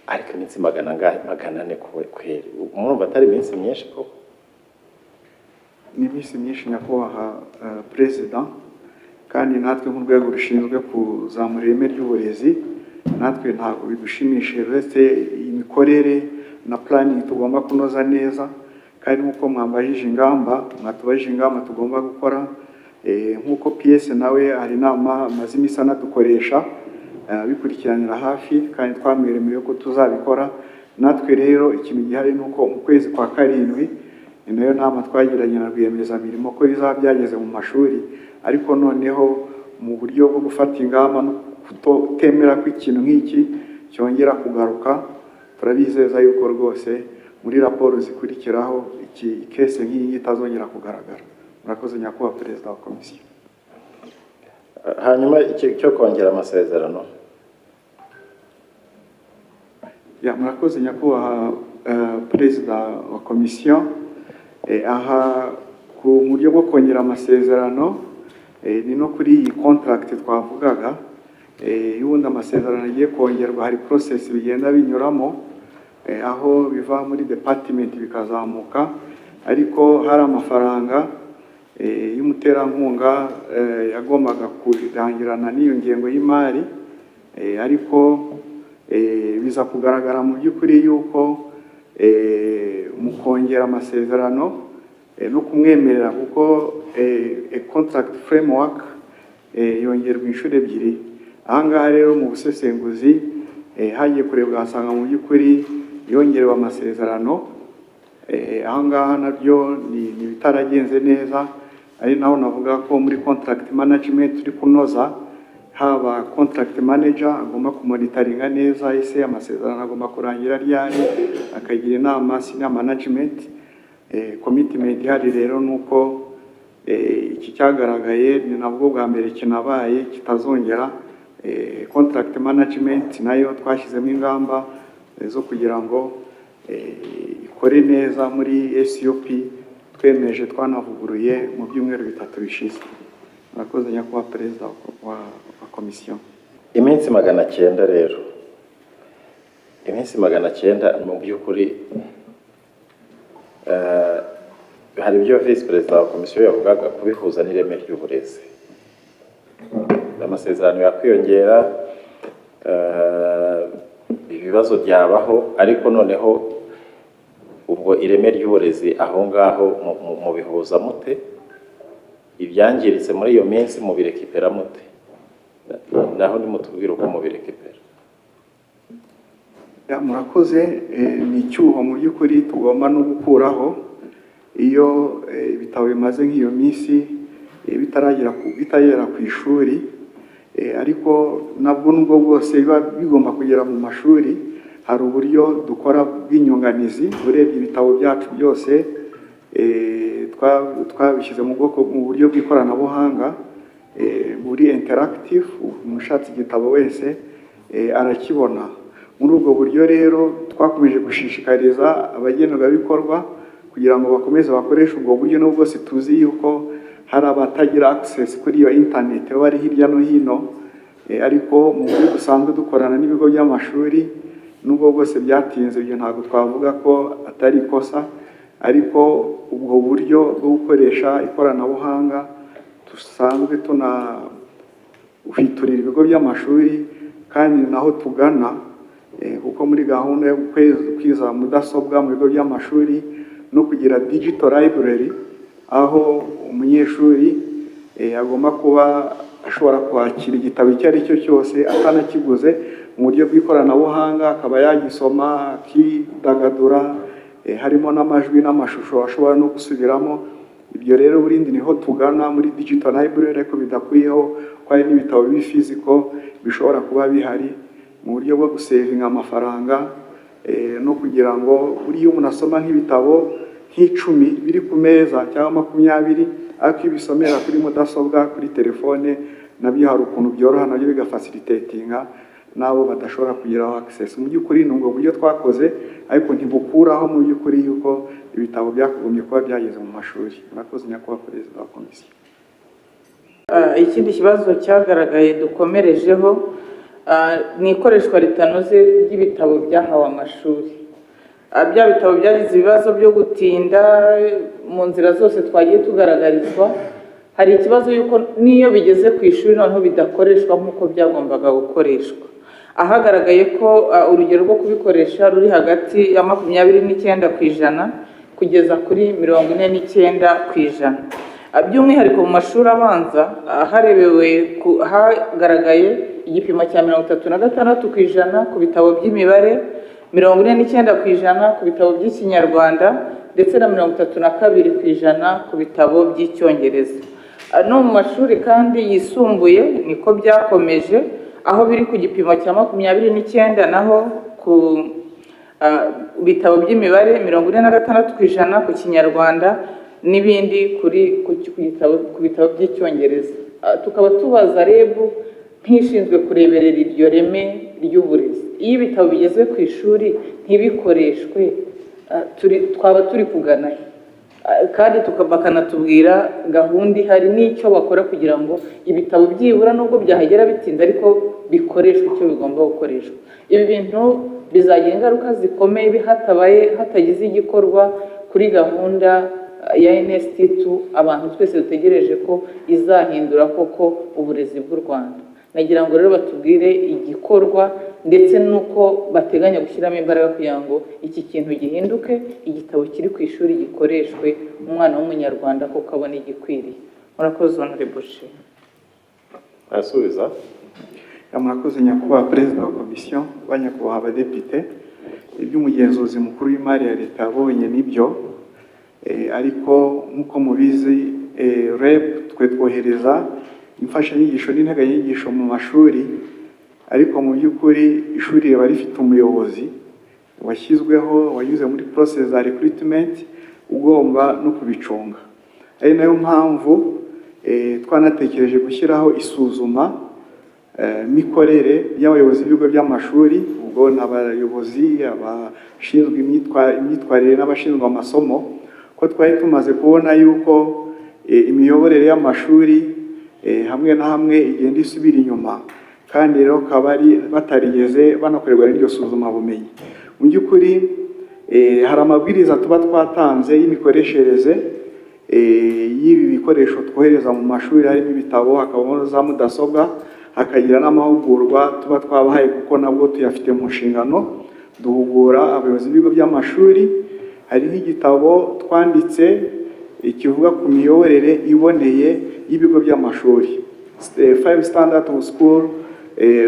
Ariko iminsi magana angahe, 400 kweri, murumva atari iminsi myinshi koko? Ni iminsi myinshi, nyakubahwa Perezida, kandi natwe nk'urwego rushinzwe kuzamura ireme ry'uburezi, natwe ntabwo bidushimishije, uretse imikorere na planning tugomba kunoza neza. Kandi nk'uko mwambajije ingamba, mwatubajije ingamba tugomba gukora, nk'uko PS nawe hari inama amaze iminsi anadukoresha, abikurikiranira hafi, kandi twamwemereye ko tuzabikora. Natwe rero ikintu gihari ni uko mu kwezi kwa karindwi, ni nayo nama twagiranye na rwiyemezamirimo ko bizaba byageze mu mashuri. Ariko noneho mu buryo bwo gufata ingamba no kutemera ko ikintu nk'iki cyongera kugaruka, turabizeza yuko rwose muri raporo zikurikiraho iki case nk'iyi itazongera kugaragara. Murakoze, nyakubahwa Perezida wa Komisiyo. Hanyuma cyo kongera amasezerano? Ya, murakoze, nyakubahwa Perezida wa Komisiyo. Aha ku buryo bwo kongera amasezerano, ni no kuri iyi contract twavugaga. Iyo ubundi amasezerano agiye kongerwa, hari process bigenda binyuramo, aho biva muri department bikazamuka. Ariko hari amafaranga y'umuterankunga yagombaga kurangirana n'iyo ngengo y'imari, ariko biza kugaragara mu by'ukuri yuko mu kongera amasezerano no kumwemerera, kuko a contract framework yongerwa inshuro ebyiri. Aha ngaha rero mu busesenguzi hagiye kurebwa, hasanga mu by'ukuri yongerewe amasezerano. Aha ngaha nabyo ni ibitaragenze neza, ari naho navuga ko muri contract management turi kunoza, haba contract manager agomba kumonitoringa neza ese amasezerano agomba kurangira ryari, akagira inama senior management. Commitment ihari rero ni uko iki cyagaragaye ni nabwo bwa mbere kinabaye, kitazongera. Contract management nayo twashyizemo ingamba zo kugira ngo ikore neza muri SOP twemeje, twanavuguruye mu byumweru 3 bishize. Murakoze, nyakubahwa Perezida wa Komisiyo. Iminsi 900 rero, iminsi 900 mu by'ukuri, hari ibyo visi perezida wa komisiyo yavugaga kubihuza n'ireme ry'uburezi. Amasezerano yakwiyongera, ibibazo byabaho, ariko noneho ubwo ireme ry'uburezi aho ngaho mubihuza mute? Ibyangiritse muri iyo minsi mubirecupera mute? Naho nimutubwire uko mubirecupera. Ya, murakoze. Ni icyuho mu by'ukuri tugomba no gukuraho. Iyo ibitabo bimaze nk'iyo minsi bitaragera ku ishuri, ariko nabwo nubwo bwose biba bigomba kugera mu mashuri, hari uburyo dukora bw'inyunganizi. Urebye ibitabo byacu byose, twabishyize mu bwoko mu buryo bw'ikoranabuhanga, muri interactive. Umushatse igitabo wese arakibona. Muri ubwo buryo rero twakomeje gushishikariza abagenerwabikorwa kugira ngo bakomeze bakoreshe ubwo buryo, nubwo bwose tuzi yuko hari abatagira access kuri iyo internet bari hirya no hino. Ariko mu buryo dusanzwe dukorana n'ibigo by'amashuri, nubwo bwose byatinze, ibyo ntabwo twavuga ko atari ikosa, ariko ubwo buryo bwo gukoresha ikoranabuhanga dusanzwe tunahwiturira ibigo by'amashuri, kandi naho tugana, kuko muri gahunda yo kwiza mudasobwa mu bigo by'amashuri no kugira digital library, aho umunyeshuri agomba kuba ashobora kwakira igitabo icyo ari cyo cyose atanakiguze mu buryo bw'ikoranabuhanga, akaba yagisoma akidagadura, harimo n'amajwi n'amashusho ashobora no gusubiramo. Ibyo rero burindi niho tugana muri digital library, ariko bidakuyeho ko hari n'ibitabo biri physical bishobora kuba bihari, mu buryo bwo gusavinga amafaranga, no kugira ngo buriya umuntu asoma nk'ibitabo nk'icumi biri ku meza cyangwa 20. Ariko iyo ubisomera kuri mudasobwa, kuri telefone, nabyo hari ukuntu byoroha, nabyo bigafacilitatinga n'abo badashobora kugeraho access. Mu by'ukuri ni ubwo buryo twakoze, ariko ntibukuraho mu by'ukuri yuko ibitabo byakagombye kuba byageze mu mashuri. Murakoze, nyakubahwa Perezida wa Komisiyo. Ikindi kibazo cyagaragaye dukomerejeho ni ikoreshwa ritanoze ry'ibitabo byahawe amashuri. Bya bitabo byagize ibibazo byo gutinda mu nzira zose twagiye tugaragarizwa. Hari ikibazo yuko n'iyo bigeze ku ishuri noneho bidakoreshwa nk'uko byagombaga gukoreshwa, ahagaragaye ko urugero rwo kubikoresha ruri hagati ya 29% kugeza kuri 49%. By'umwihariko mu mashuri abanza, harebewe hagaragaye igipimo cya 36% ku bitabo by'imibare, 49% ku bitabo by'Ikinyarwanda, ndetse na 32% ku bitabo by'Icyongereza. No mu mashuri kandi yisumbuye niko byakomeje, aho biri ku gipimo cya 29 naho ku bitabo by'imibare, 46% ku Kinyarwanda, n'ibindi kuri ku ku gitabo ku bitabo by'Icyongereza. Tukaba tubaza REB nk'ishinzwe kureberera iryo reme ry'uburezi, iyo ibitabo bigeze ku ishuri ntibikoreshwe, twaba turi kugana he? Kandi bakanatubwira gahunda ihari n'icyo bakora kugira ngo ibitabo byibura nubwo byahagera bitinze ariko bikoreshwe icyo bigomba gukoreshwa. Ibi bintu bizagira ingaruka zikomeye hatabaye hatagize igikorwa kuri gahunda ya NST2, abantu twese dutegereje ko izahindura koko uburezi bw'u Rwanda. Nagira ngo rero batubwire igikorwa ndetse n'uko bateganya gushyiramo imbaraga kugira ngo iki kintu gihinduke, igitabo kiri ku ishuri gikoreshwe, umwana w'Umunyarwanda koko abone igikwiriye. Murakoze, Honorable Chair. Arasubiza. Murakoze, nyakubahwa Perezida wa Komisiyo, ba nyakubahwa abadepite. Ibyo umugenzuzi mukuru w'imari ya leta yabonye nibyo. Ariko nk'uko mubizi, REB twe twohereza imfashanyigisho n'integanyanyigisho mu mashuri, ariko mu by'ukuri ishuri riba rifite umuyobozi washyizweho, wanyuze muri process za recruitment, ugomba no kubicunga. Ari nayo mpamvu twanatekereje gushyiraho isuzuma mikorere y'abayobozi b'ibigo by'amashuri. Ubwo ni abayobozi, abashinzwe imyitwarire n'abashinzwe amasomo, ko twari tumaze kubona yuko imiyoborere y'amashuri hamwe na hamwe igenda isubira inyuma, kandi rero akaba ari batarigeze banakorerwa n'iryo suzumabumenyi. Mu by'ukuri hari amabwiriza tuba twatanze y'imikoreshereze y'ibi bikoresho twohereza mu mashuri, harimo ibitabo, hakabamo za mudasobwa, hakagira n'amahugurwa tuba twabahaye, kuko nabwo tuyafite mu nshingano. Duhugura abayobozi b'ibigo by'amashuri. Hari nk'igitabo twanditse kivuga ku miyoborere iboneye y'ibigo by'amashuri, Five Standard of School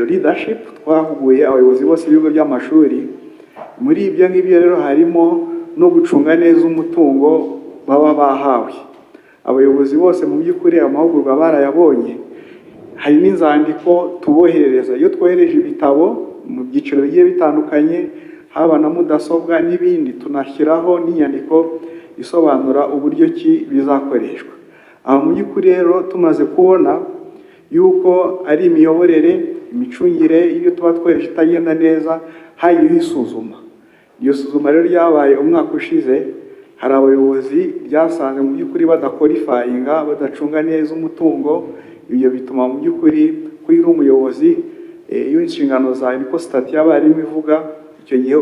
Leadership. Twahuguye abayobozi bose b'ibigo by'amashuri. Muri ibyo ngibyo rero harimo no gucunga neza umutungo baba bahawe. Abayobozi bose mu by'ukuri amahugurwa barayabonye. Hari n'inzandiko tuboherereza iyo twohereje ibitabo mu byiciro bigiye bitandukanye, haba na mudasobwa n'ibindi. Tunashyiraho n'inyandiko isobanura uburyo ki bizakoreshwa. Aho mu by'ukuri rero tumaze kubona yuko ari imiyoborere, imicungire y'ibyo tuba twohereje itagenda neza, hagiyeho isuzuma. Iryo suzuma rero ryabaye umwaka ushize. Hari abayobozi ryasanze mu by'ukuri badaqualifyinga, badacunga neza umutungo. Ibyo bituma mu by'ukuri ko iyo uri umuyobozi, iyo inshingano zawe, niko statut y'abarimu ivuga, icyo gihe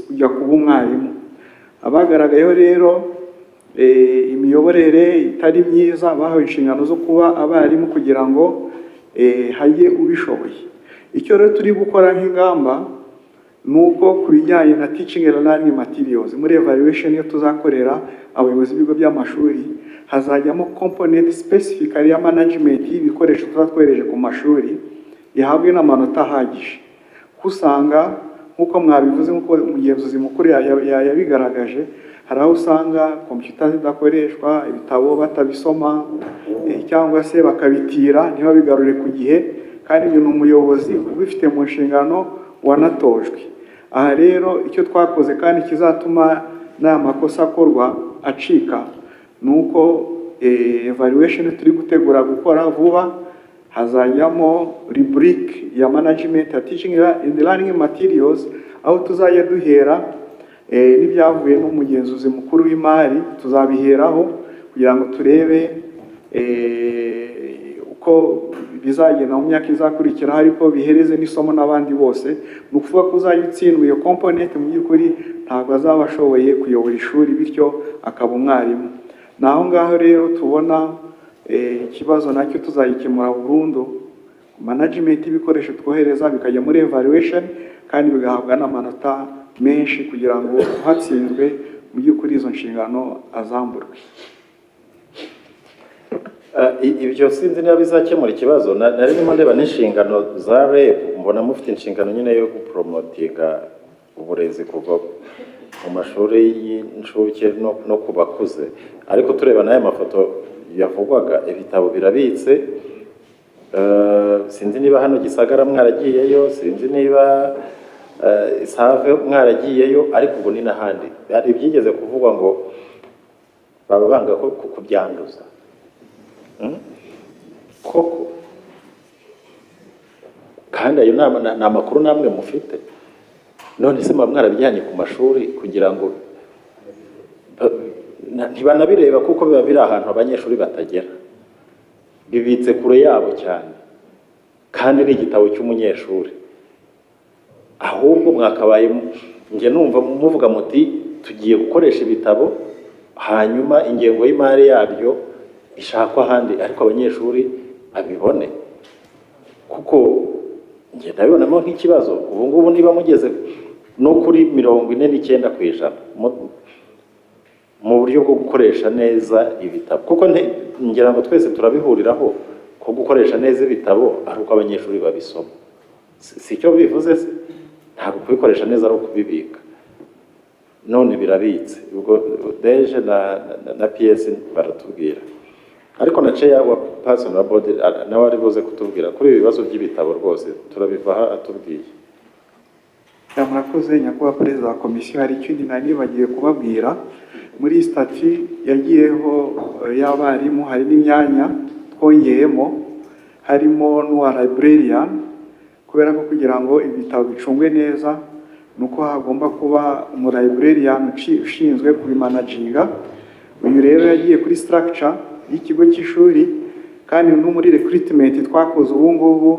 ujya kuba umwarimu. Abagaragayeho rero imiyoborere itari myiza bahawe inshingano zo kuba abarimu kugira ngo hajye ubishoboye. Icyo rero turi gukora nk'ingamba ni uko ku bijyanye na teaching and learning materials, muri evaluation iyo tuzakorera abayobozi b'ibigo by'amashuri, hazajyamo component specifically ya management y'ibikoresho tuba twohereje ku mashuri, ihabwe n'amanota ahagije. Kuko usanga, nk'uko mwabivuze, nk'uko umugenzuzi mukuru yabigaragaje, hari aho usanga kompiyuta zidakoreshwa, ibitabo batabisoma, cyangwa se bakabitira ntibabigarure ku gihe, kandi ibyo ni umuyobozi ubifite mu nshingano wanatojwe. Aha rero icyo twakoze kandi kizatuma n'aya makosa akorwa acika ni uko evaluation turi gutegura gukora vuba, hazajyamo rubric ya management ya teaching and learning materials, aho tuzajya duhera n'ibyavuye n'umugenzuzi mukuru w'imari, tuzabiheraho kugira ngo turebe uko bizagenda mu myaka izakurikiraho, ariko bihereze n'isomo n'abandi bose. Ni ukuvuga ko uzajya utsindwa iyo component, mu by'ukuri ntabwo azaba ashoboye kuyobora ishuri, bityo akaba umwarimu. Ni aho ngaho rero tubona ikibazo nacyo tuzagikemura burundu, management y'ibikoresho twohereza bikajya muri evaluation kandi bigahabwa n'amanota menshi, kugira ngo uhatsinzwe mu by'ukuri izo nshingano azamburwe. Ibyo sinzi niba bizakemura ikibazo. Nari ndimo ndeba n'inshingano za REB, mbona mufite inshingano nyine yo gupromotinga uburezi kuva mu mashuri y'incuke no ku bakuze, ariko tureba n'aya mafoto yavugwaga, ibitabo birabitse. Sinzi niba hano Gisagara mwaragiyeyo, sinzi niba Save mwaragiyeyo, ariko ubwo ni n'ahandi hari ibyigeze kuvugwa ngo baba banga ko kubyanduza. Koko kandi ayo ni amakuru namwe mufite. None se muba mwarabijyanye ku mashuri kugira ngo ntibanabireba, kuko biba biri ahantu abanyeshuri batagera, bibitse kure yabo cyane, kandi ni igitabo cy'umunyeshuri. Ahubwo mwakabaye njye numva muvuga muti tugiye gukoresha ibitabo, hanyuma ingengo y'imari yabyo ishakwa ahandi, ariko abanyeshuri babibone, kuko njye ndabibonamo nk'ikibazo. Ubu ngubu niba mugeze no kuri 49% mu buryo bwo gukoresha neza ibitabo, kuko ngira ngo twese turabihuriraho ko gukoresha neza ibitabo ari uko abanyeshuri babisoma. Si icyo bivuze se? Ntabwo kubikoresha neza ari ukubibika. None birabitse. Ubwo DG na PS baratubwira, ariko na chair wa personnel board nawe ari buze kutubwira kuri ibi bibazo by'ibitabo. Rwose turabivaha atubwiye. Yeah, murakoze nyakubahwa perezida wa komisiyo. Hari ikindi nari nibagiwe kubabwira. Muri statut yagiyeho y'abarimu hari n'imyanya twongeyemo, harimo n'uwa librarian, kubera ko kugira ngo ibitabo bicungwe neza ni uko hagomba kuba umu librarian ushinzwe kubimanaginga. Uyu rero yagiye kuri structure y'ikigo cy'ishuri, kandi no muri recruitment twakoze ubu ngubu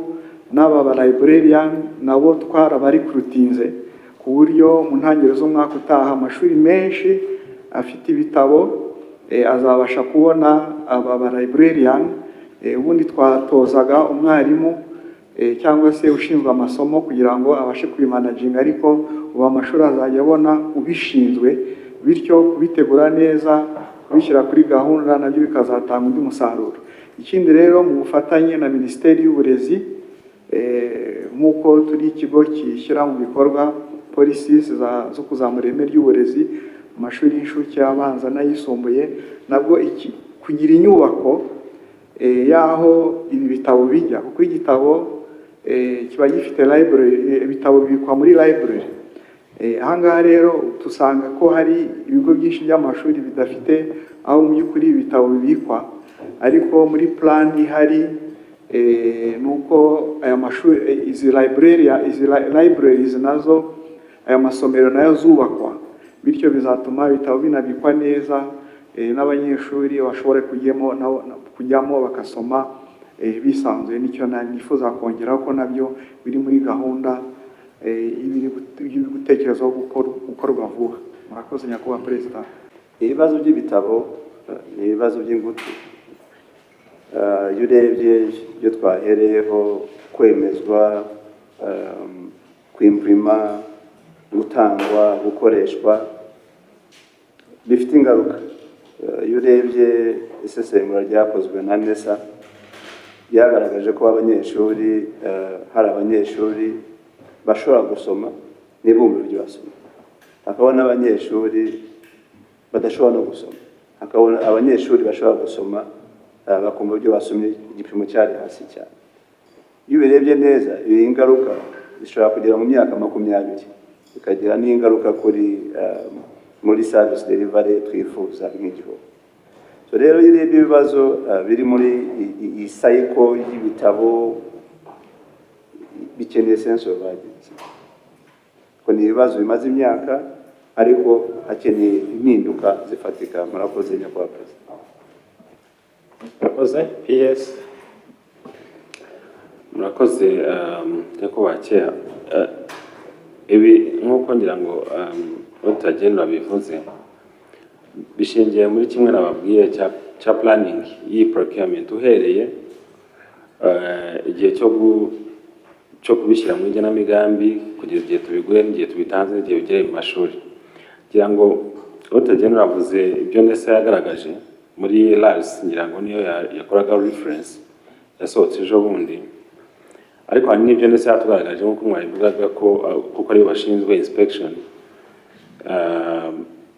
n'aba ba librarian nabo twarabarecruitinze, ku buryo mu ntangiriro z'umwaka utaha amashuri menshi afite ibitabo azabasha kubona aba ba librarian. Ubundi twatozaga umwarimu cyangwa se ushinzwe amasomo kugira ngo abashe kubimanaginga, ariko ubu amashuri azajya abona ubishinzwe, bityo kubitegura neza, kubishyira kuri gahunda, nabyo bikazatanga undi musaruro. Ikindi rero, mu bufatanye na Minisiteri y'Uburezi, nk'uko turi ikigo kishyira mu bikorwa policies zo kuzamura ireme ry'uburezi mu mashuri y'incuke, abanza n'ayisumbuye, nabwo kugira inyubako y'aho ibi bitabo bijya, kuko igitabo kiba gifite library, ibitabo bibikwa muri library. Ahangaha rero dusanga ko hari ibigo byinshi by'amashuri bidafite aho mu by'ukuri ibitabo bibikwa, ariko muri plan ihari ni uko aya mashuri, izi library, izi libraries nazo, aya masomero nayo zubakwa, bityo bizatuma ibitabo binabikwa neza, n'abanyeshuri bashobore kujyamo nabo kujyamo bakasoma bisanzuye. Nicyo nifuza kongeraho, ko nabyo biri muri gahunda y'ibiri gutekerezwaho gukorwa vuba. Murakoze nyakubahwa perezida. Ibibazo by'ibitabo ni ibibazo by'ingutu. Iyo urebye ibyo twahereyeho, kwemezwa, kwimprima, gutangwa, gukoreshwa, bifite ingaruka. Iyo urebye isesengura ryakozwe na NESA, ryagaragaje ko abanyeshuri, hari abanyeshuri bashobora gusoma ntibumve ibyo basoma, hakaba n'abanyeshuri badashobora no gusoma, hakaba abanyeshuri bashobora gusoma bakumva ibyo basomye, igipimo cyari hasi cyane. Iyo ubirebye neza, iyi ngaruka zishobora kugera mu myaka 20, bikagira n'ingaruka kuri muri service delivery twifuza nk'igihugu. So So rero iyo urebye ibibazo biri muri iyi cycle y'ibitabo, bikeneye sense of urgency, ko ni ibibazo bimaze imyaka, ariko hakeneye impinduka zifatika. Murakoze, Nyakubahwa Perezida. Murakoze, PS. Murakoze, Nyakubahwa Chair. Ibi nk'uko ngira ngo Dr. General bivuze, bishingiye muri kimwe nababwiye cya planning y'iyi procurement, uhereye igihe cyo kubishyira mu igenamigambi kugeza igihe tubigure n'igihe tubitanze n'igihe bigereye mu mashuri. Ngira ngo Dr. General avuze ibyo NESA yagaragaje muri LARS, ngira ngo niyo yakoraga reference yasohotse ejo bundi, ariko hari n'ibyo ndetse yatugaragaje nk'uko mwabivugaga ko kuko aribo bashinzwe inspection.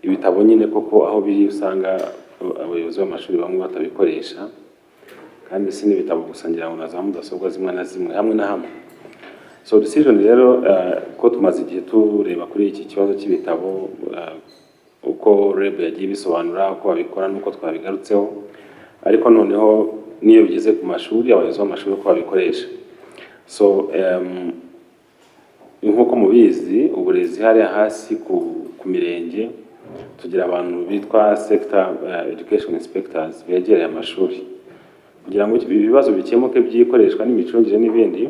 Ibitabo nyine koko aho biri usanga abayobozi b'amashuri bamwe batabikoresha, kandi si n'ibitabo gusa, ngira ngo na za mudasobwa zimwe na zimwe hamwe na hamwe. So decision rero, ko tumaze igihe tureba kuri iki kibazo cy'ibitabo, uko REB yagiye ibisobanura uko babikora n'uko twabigarutseho, ariko noneho n'iyo bigeze ku mashuri, abayobozi b'amashuri uko babikoresha. So nk'uko mubizi, uburezi hariya hasi ku mirenge tugira abantu bitwa sector education inspectors begereye amashuri. Kugira ngo ibi bibazo bikemuke by'ikoreshwa n'imicungire n'ibindi,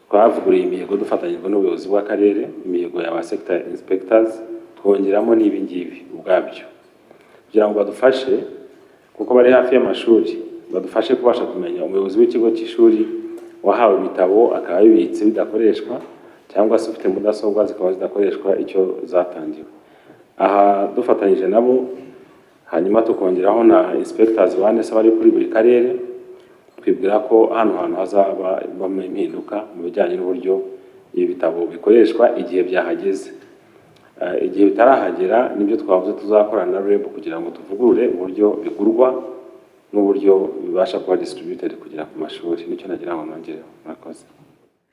twavuguruye imihigo dufatanyijwe n'ubuyobozi bw'akarere, imihigo ya ba sector inspectors, twongeramo n'ibi ngibi ubwabyo kugira ngo badufashe, kuko bari hafi y'amashuri, badufashe kubasha kumenya umuyobozi w'ikigo cy'ishuri wahawe ibitabo akaba abibitse bidakoreshwa, cyangwa se ufite mudasobwa zikaba zidakoreshwa icyo zatangiwe. Aha dufatanyije nabo, hanyuma tukongeraho na inspectors ba NESA bari kuri buri karere, twibwira ko hano hantu hazabamo impinduka mu bijyanye n'uburyo ibi bitabo bikoreshwa igihe byahageze. Igihe bitarahagera, nibyo twavuze tuzakorana na REB kugira ngo tuvugurure uburyo bigurwa n'uburyo bibasha kuba distributed kugera ku mashuri. Nicyo nagira ngo nongereho. Murakoze.